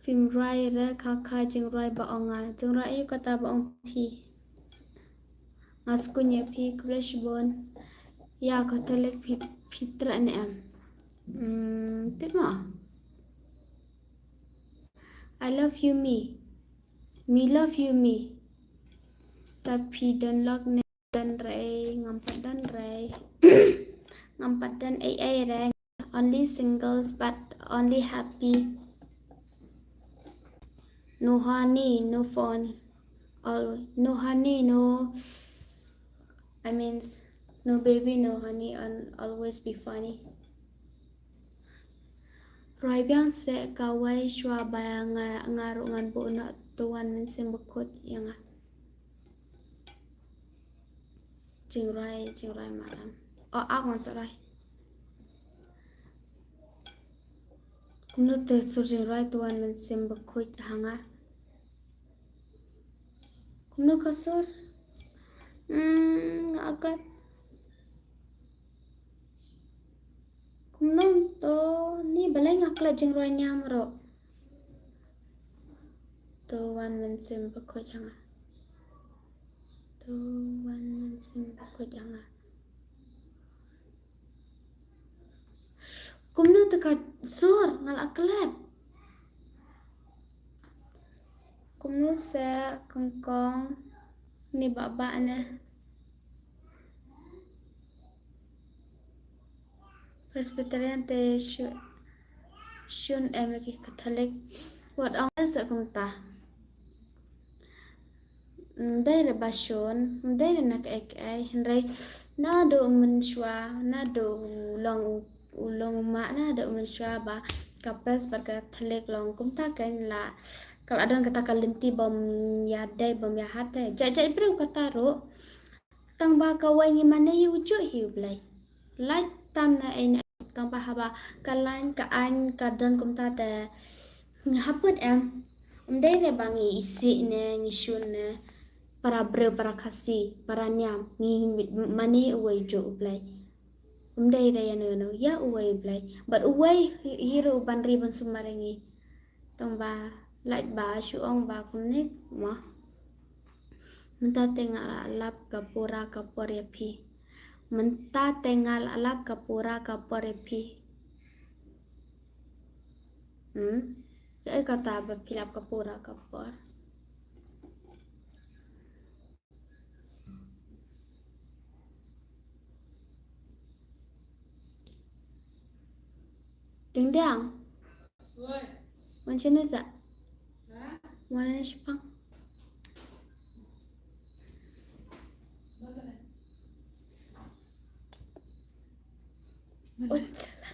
Phim rwai re kha kha jingrwai ba ong nga. Jingrwai aiu kata ba ong phi? Nga sngewthuh ïa phi, khublei shibun. Ïa Katholik phi, phi treh ne em? Hmm, tip mo. I love you me. Me love you me. Ta phi don lok ne? Don rei, ngam pat don rei. Ngam pat don ei ei rei. Only singles but only happy. No honey, no phone. Al-, no honey, no, I mean, no baby, no honey, and always be funny. Rwai biang seh kawei shuwa ba nga, nga ruh ngan buh noh To Wan Mynsiem Bakhuid ïa nga. Jingrwai, jingrwai madan. O, ak wan sa rwai. Kumno te sur jingrwai To Wan Mynsiem Bakhuid ha nga? Kumno ka sur? Hmm, nga klet. Kumno to ni balei nga klet jingrwai niam ruh. To Wan Mynsiem Bakhuid ha nga. To Wan Mynsiem Bakhuid ha nga. Kumno te ka sur nga la klet. Kumno seh kongkong ni ba ba ne. Presbyterian te shu-, shun em ki Katholik. Wat ong sa kumta. Ym dei re ba shun, ym dei re na kaei kaei, hynrei naduh mynshuwa, naduh u long u, u long u ma, naduh mynshuwa ba ka Pres bad ka Katholik long kumta kein la, ka la don kata ka lynti bym ïadei bym ïahate. Jait jait briew kata ruh. Tang ba kawei ngi mane ïa u juh hi U Blei. Lait tam na ei na ei, tang ba haba ka lain ka aiñ ka don kumta te ngi haput em. Ym dei re ba ngi isih ne ngi shun ne para briew, para Khasi, para niam, ngi mane ïa uwei u juh U Blei. Ym dei re ïano ïano, ïa uwei U Blei. Bad uwei hi, hi ruh uban ri ban sumar ïa ngi. Tang ba lait ba shu ong ba kumne mo. Mynta te nga la lap ka pura ka por ïa phi. Mynta te nga la lap ka pura ka por ïa phi. Hmm? Kaei kata ba phi lap ka pura ka por? Ding dang. Wan shane sa. Wan shane shipang. Utsala.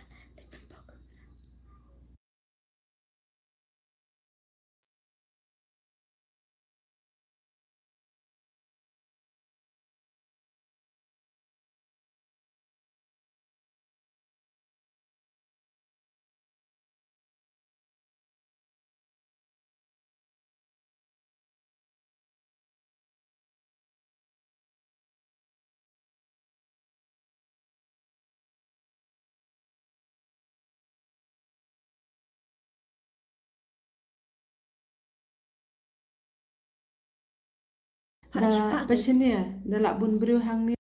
Da pashnia da la bun briew hangne.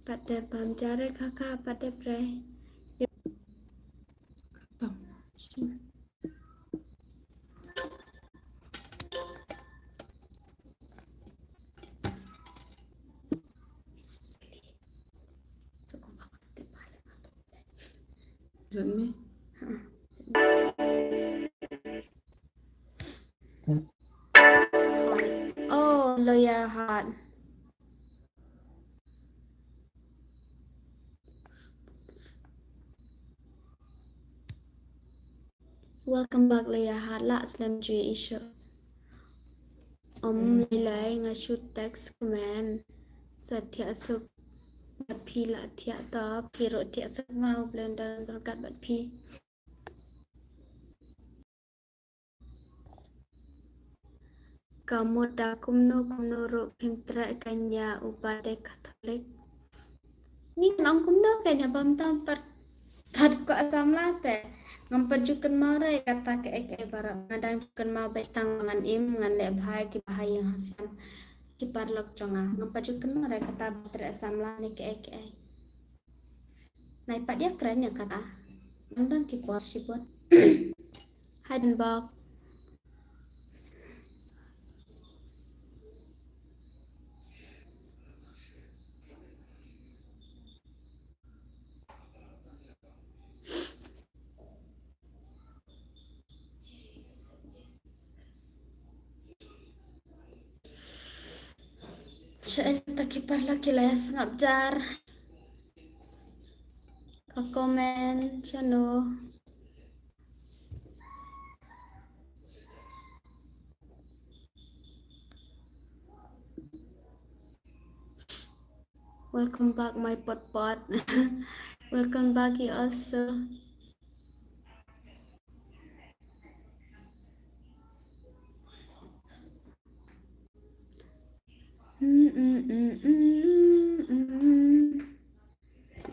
Pat dep bam jare kaka pat dep re. Let me. Oh, Lawyer Heart. Welcome back Lawyer Heart, lah slem ju isha. Om Lilai nga shu text comment. Sa thiah suk bad phi la thiah ta, phi ruh thiah suk ma u blender berkat bad phi. Ka mut da kumno kumno ruh phim treh ka nia u ba dei Katholik. Ngi nang kumno ka nia bam tam pat pat ko samla te. Ngam pat ju kynmaw re kata kaei kaei baroh. Nga dang ju kynmaw beit tang ngan im ngan leh bha ki bha ïing ha sem. Ki paralok jong nga. Ngam pat ju kynmaw re kata ba treh samla ne kaei kaei. Nai pat ïa kren ïa kata. Nang dang ki por shibun. Hai Denbok. Sha el ta ki paralok ki la ïa sngap jar. Ka comment shano. Welcome back my pot pot. Welcome back you also. Mm, mm, mm, mm, mm.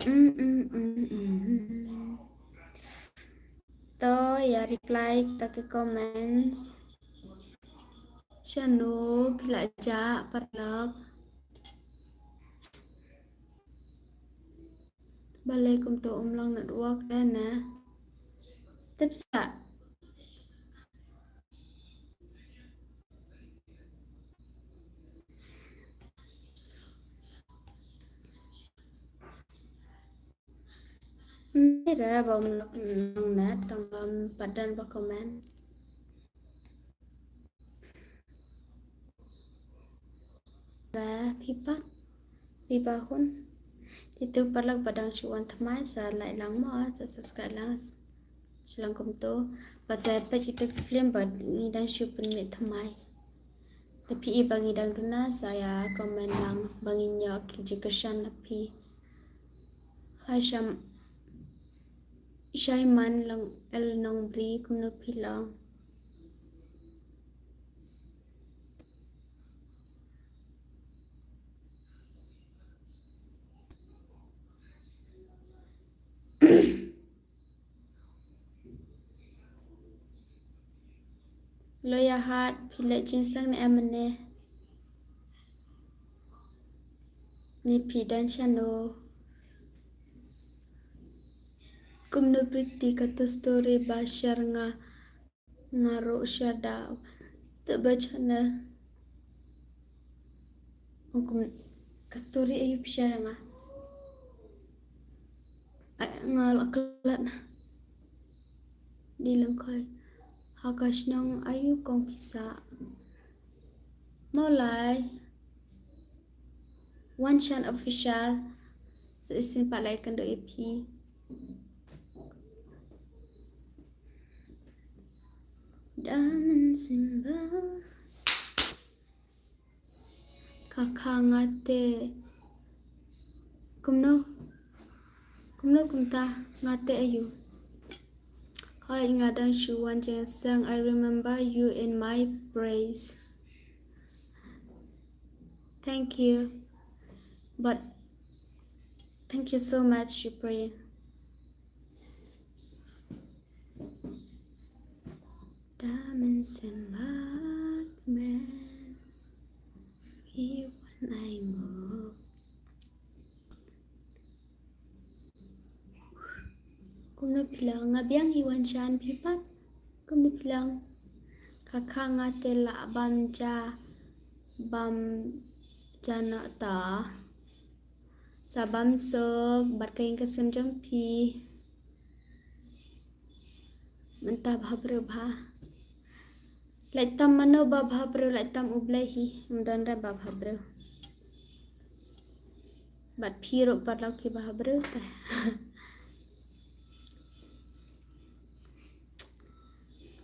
Mm, mm, mm, mm. To ïa reply kita ki comments. Shano phi la jah paralok. Balei kumto um long network da na. Tip sa. Mira ba um long net tang ba um pat don ba comment. Ra phi pat phi ba hun. Kito paralok ba dang shu wan thymmai sa like lang mo, sa subscribe lang. Shu lang kumto. Bad sa peit kito ki film ba ngi dang shu pynmih thymmai. Da phi i ba ngi dang duna sa ïa comment lang ba ngin ïoh ki jingkyrshan na phi. Hai Sham, Shaiman Long El Nongbri, kumno phi long? Lawyer Heart, phi leh jingïaseng ne em ne? Ne phi don shano? Kumno Pretty, kato story ba share nga, nga ruh share da. Te ba shane. Ong kum ka story ayu phi share nga. Ai, nga la klet. Dei lyngkhoi. Ha ka shnong ayu kong phi sah? Mawlai. Wan Shan Official. Sa shisien pat la ïakynduh ïa phi. Diamond Simba. Kaka nga te. Kumno? Kumno kumta nga te ayu. Hooid nga dang shu wan jingïaseng, I remember you in my praise. Thank you. But thank you so much, you pray. Diamond Simba man. He wan ai mo. Kumno phi long, nga biang hi Wan Shan, phi pat. Kumno phi long. Kaka nga te lah bam ja bam ja na ta. Sa bam suk bad ka ïing ka sem jong phi. Mynta bha briew bha. Lait tam mano ba bha briew, lait tam U Blei hi, ym don re ba bha briew. Bad phi ruh paralok phi bha briew te.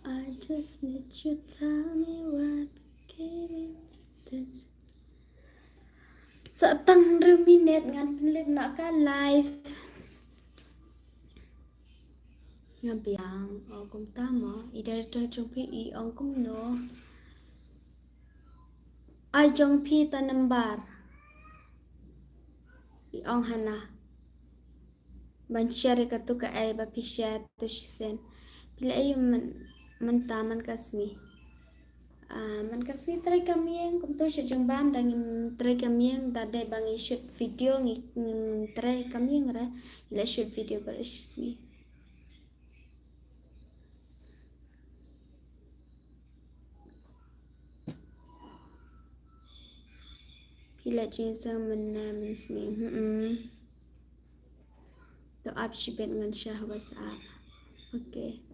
I just need you tell me what became of this. Sa tang hynriew minit ngan pynlip noh ka live. Nga biang, o kumta mo, i director jong phi i ong kumno. Ai jong phi ta number. I ong hana. Ban share katu kaei ba phi share tu shisien. Phi la ïoh mynta man ka sngi. Ah, man ka sngi trai kam ïeng, kumtu sha jingbam da ngim trai kam ïeng, da dei ba ngi shoot video ngi, ngim trai kam ïeng re, ngi la shoot video baroh shi sngi. Phi la jingsang mynne mynsngi. Hmm. To ap shibit ngan shah WhatsApp. Okay.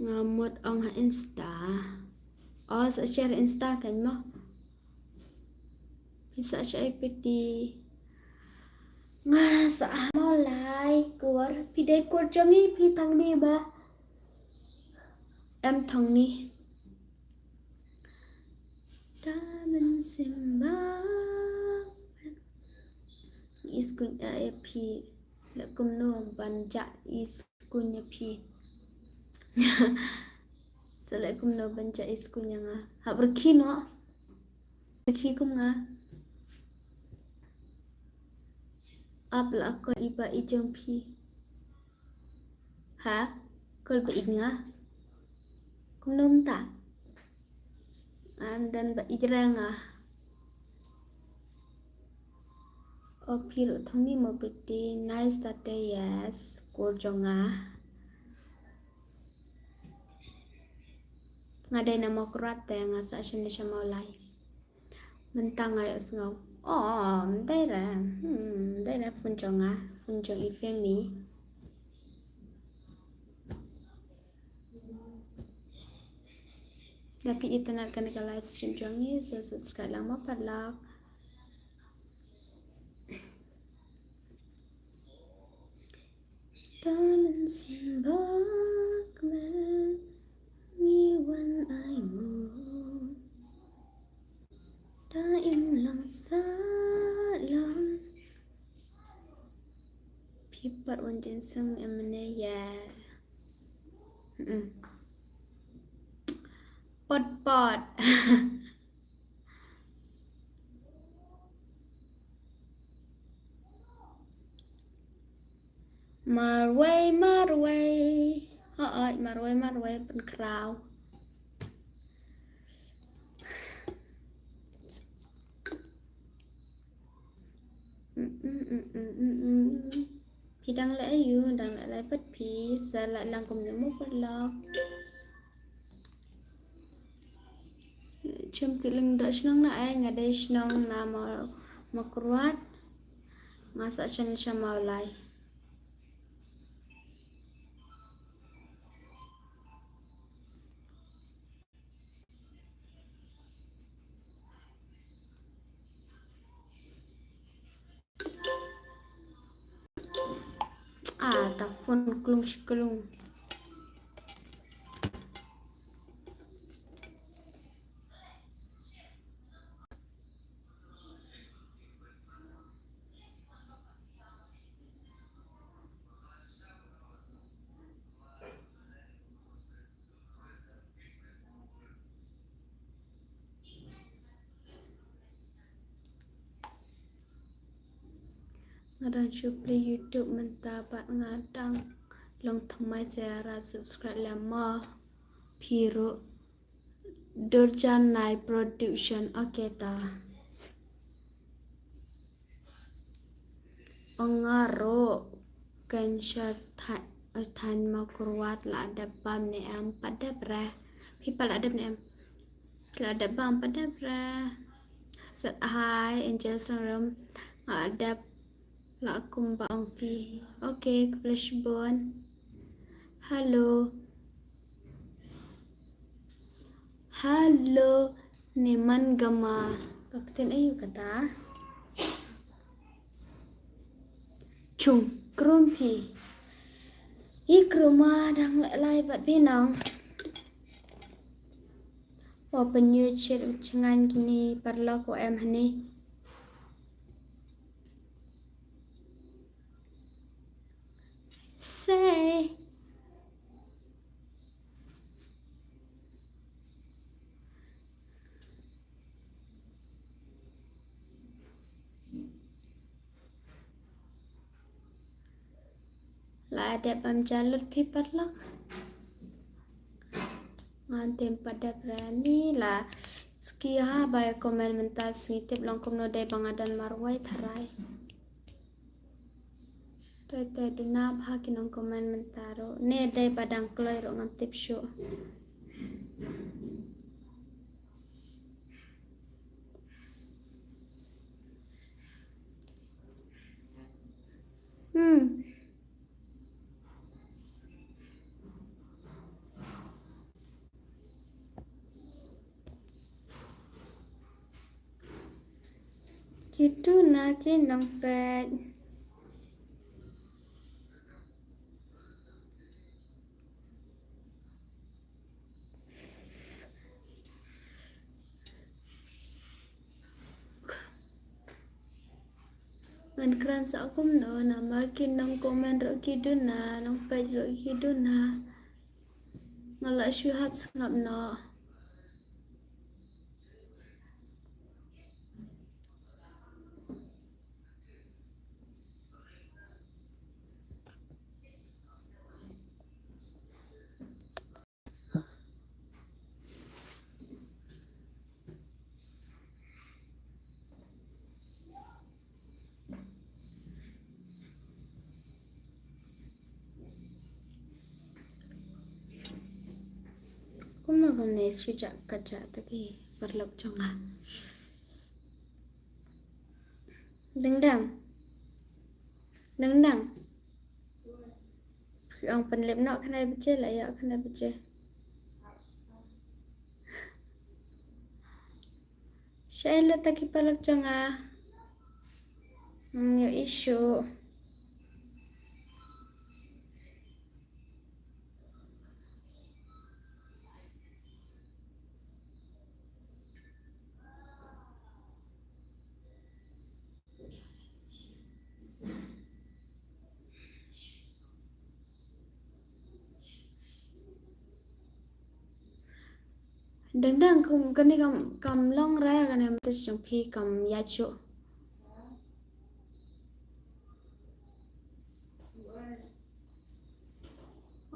Nga mut ong ha Insta. O, sa share Insta kan mo. Phi sa share piti. Nga sa mo lai kur. Phi dei kur jong ngi, phi thong ni ba. Em thong ni. Diamond Simba. Is kun a phi. La kumno ban ja is kun ïa phi. Sa la kumno ban ja is kun ïa nga. Hap rkhie noh. Rkhie kum nga. Ap la ko iba i jong phi. Ha? Kol ba id nga. Kumno mynta? An dan ba id ra nga. O phi ruh thong ni mo piti, nice tate, yes, kur jong nga. Nga dei na Mawkyrwat te nga sa shane sha Mawlai. Mynta nga ïohsngew. O, ym dei re. Hmm, ym dei re phone jong nga. Phone jong i Femi. Lada phi itynnad kane ka live stream jong ngi, sa subscribe lang mo paralok. Diamond Simba man, ngi wan ai mo. Da im lang sa lang. Phi pat wan jingïaseng em ne ïa. Mm-mm. Pot pot. Marwei, marwei. Hooid, marwei, marwei, pynkhraw. Dang leh aiu, dang leh lai pat phi, sa lah lang kumno mo paralok. Chim ki lyngdoh shnong na ai, nga dei shnong na Mawkyrwat. Nga sah shan sha Mawlai. Ah, ta phone klung shi klung. Nga dang shu plie YouTube mynta bad nga dang long thymmai, sa ïarap subscribe lem mo phi ruh. Durjan Nai Production, okay ta. Ong nga ruh, kynshar thaiñ Mawkyrwat, la dep bam ne em, pat dep re. Phi pat la dep ne em? Phi la dep bam, pat dep re. Hi Angel Sangrum, la dep, la kumba ong phi. Okay, khublei shibun. Hello. Hello, Neman Gama. Ka ktien aiu kata? Chung, krum phi. I krum ma dang leh lai bad phi nong. Wa pynïoh chet u chyngan kine paralok wa em hani. Sei. La dep bam ja lut phi paralok. Ngan tim pat dep re ni la suki ha ba comment mynta sngi tip long kumno dei ba nga don marwei tharai. Te te duna bha ki nong comment mynta ruh. Ne dei ba dang kloi ruh ngam tip shuh. Hmm. Ki duna ki nongpeit. Ngan kren sa kumno namar ki nong comment ruh ki duna, nongpeit ruh ki duna. Nga la shu hap sngap noh. Kumno kumne shu jah ka jah ta ki paralok jong nga. Dang dang. Dang dang. Ong pynlip noh khyndai baje, la ïoh khyndai baje. Shaei lut ta ki paralok jong nga. Ngam ïoh issue. Dang dang kum kane kam, kam long re kane message jong phi kam ïaid shuh.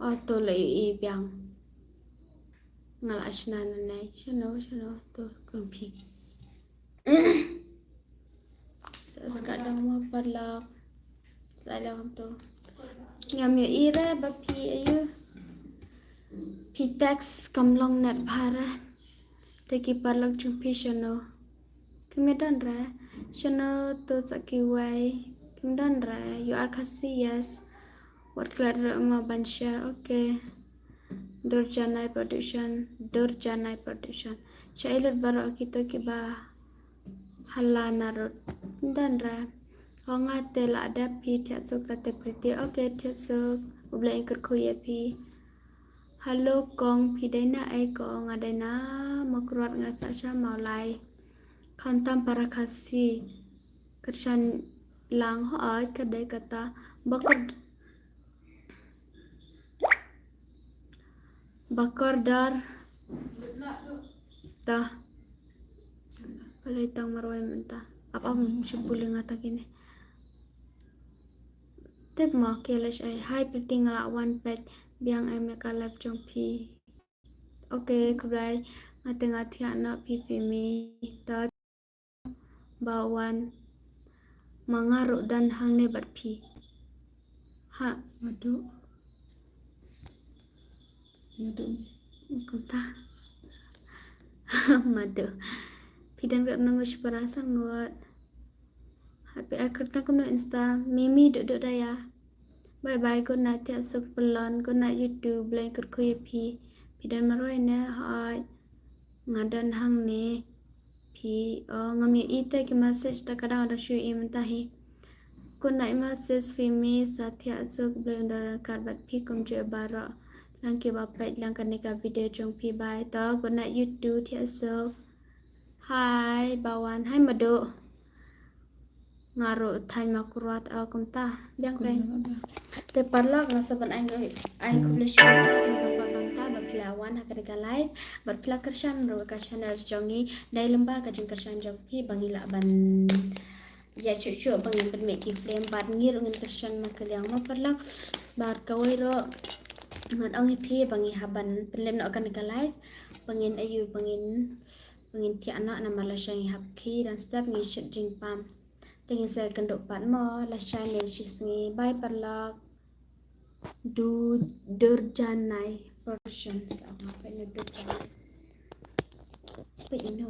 Oh, to la ïohi biang. Nga la shna nangne. Shano, shano, to krum phi. Subscribe dang mo paralok. Subscribe dang mo to. Ngam ïohi re ba phi aïu. Phi text kam long net bha re. Te ki paralok jong phi shano? Kim don re. Shano to sa kiwei? Kim don re. You are Khasi, yes. Wat klet re ma ban share. Okay. Durjanai Production. Durjanai Production. Sha ïa lut baroh kito kiba hala narud. Don re. Ong nga te la dep phi, thied suk kata Pretty. Okay, thied suk. U Blei un kyrkhu ïa phi. Hello kong, phi dei na ei? Kong nga dei na Mawkyrwat, nga sah sha Mawlai. Khamtam para Khasi. Kyrshan lang, hooid ka dei kata. Bakor, bakordor. Tah. Balei tang marwei mynta? Ap ap, shu pule nga ta kine. Tip mo ki leh ai. Hi Pretty, nga la wan peit biang ei me ka live jong phi. Okay, khublei. Nga te nga thiah noh phi Fimi. Ta ba wan. Ma nga ruh don hangne bad phi. Ha. Madu. Madu. Kumta. Madu. Phi don kat nang shipara san ngot. Happy ai kyrteng kumno Insta. Mimi duk duk daya. Bye bye, good night, thiah suk Pallon, good night YouTube, Blei kyrkhu ïa phi. Phi don marwei ne? Hooid. Nga don hangne. Phi, oh, ngam ïohi te ki message ta ka dang, dang shu ïohi mynta hi. Good night message Fimi, sa thiah suk, Blei un don ryngkat bad phi kumjuh baroh. Lang kiba peit lang kane ka video jong phi, bye. To, good night YouTube, thiah suk. Hi ba wan, hi Madu. Nga ruh thaiñ Mawkyrwat, oh, kumta. Biang phi. Te paralok, nga sa ban ai, ai khublei shibun ïa kane ka por mynta ba phi la wan ha kane ka live bad phi la kyrshan ruh ka channel jong ngi. Dei lyngba ka jingkyrshan jong phi ba ngi lah ban ïa shuh shuh ba ngin pynmih ki film bad ngi ruh ngin kyrshan ma ka liang mo paralok. Bad kawei ruh ngan ong ïa phi ba ngi hap ban pynlip noh kane ka live ba ngin aïu, ba ngin, ba ngin thiah noh namar lashai ngi hap khie dang step, ngi shit jingpam. Te ngin sa ïakynduh pat mo lashai ne shisngi. Bye paralok. Du, Durjanai Production. Sa nga peit na Durjanai. Peit ino.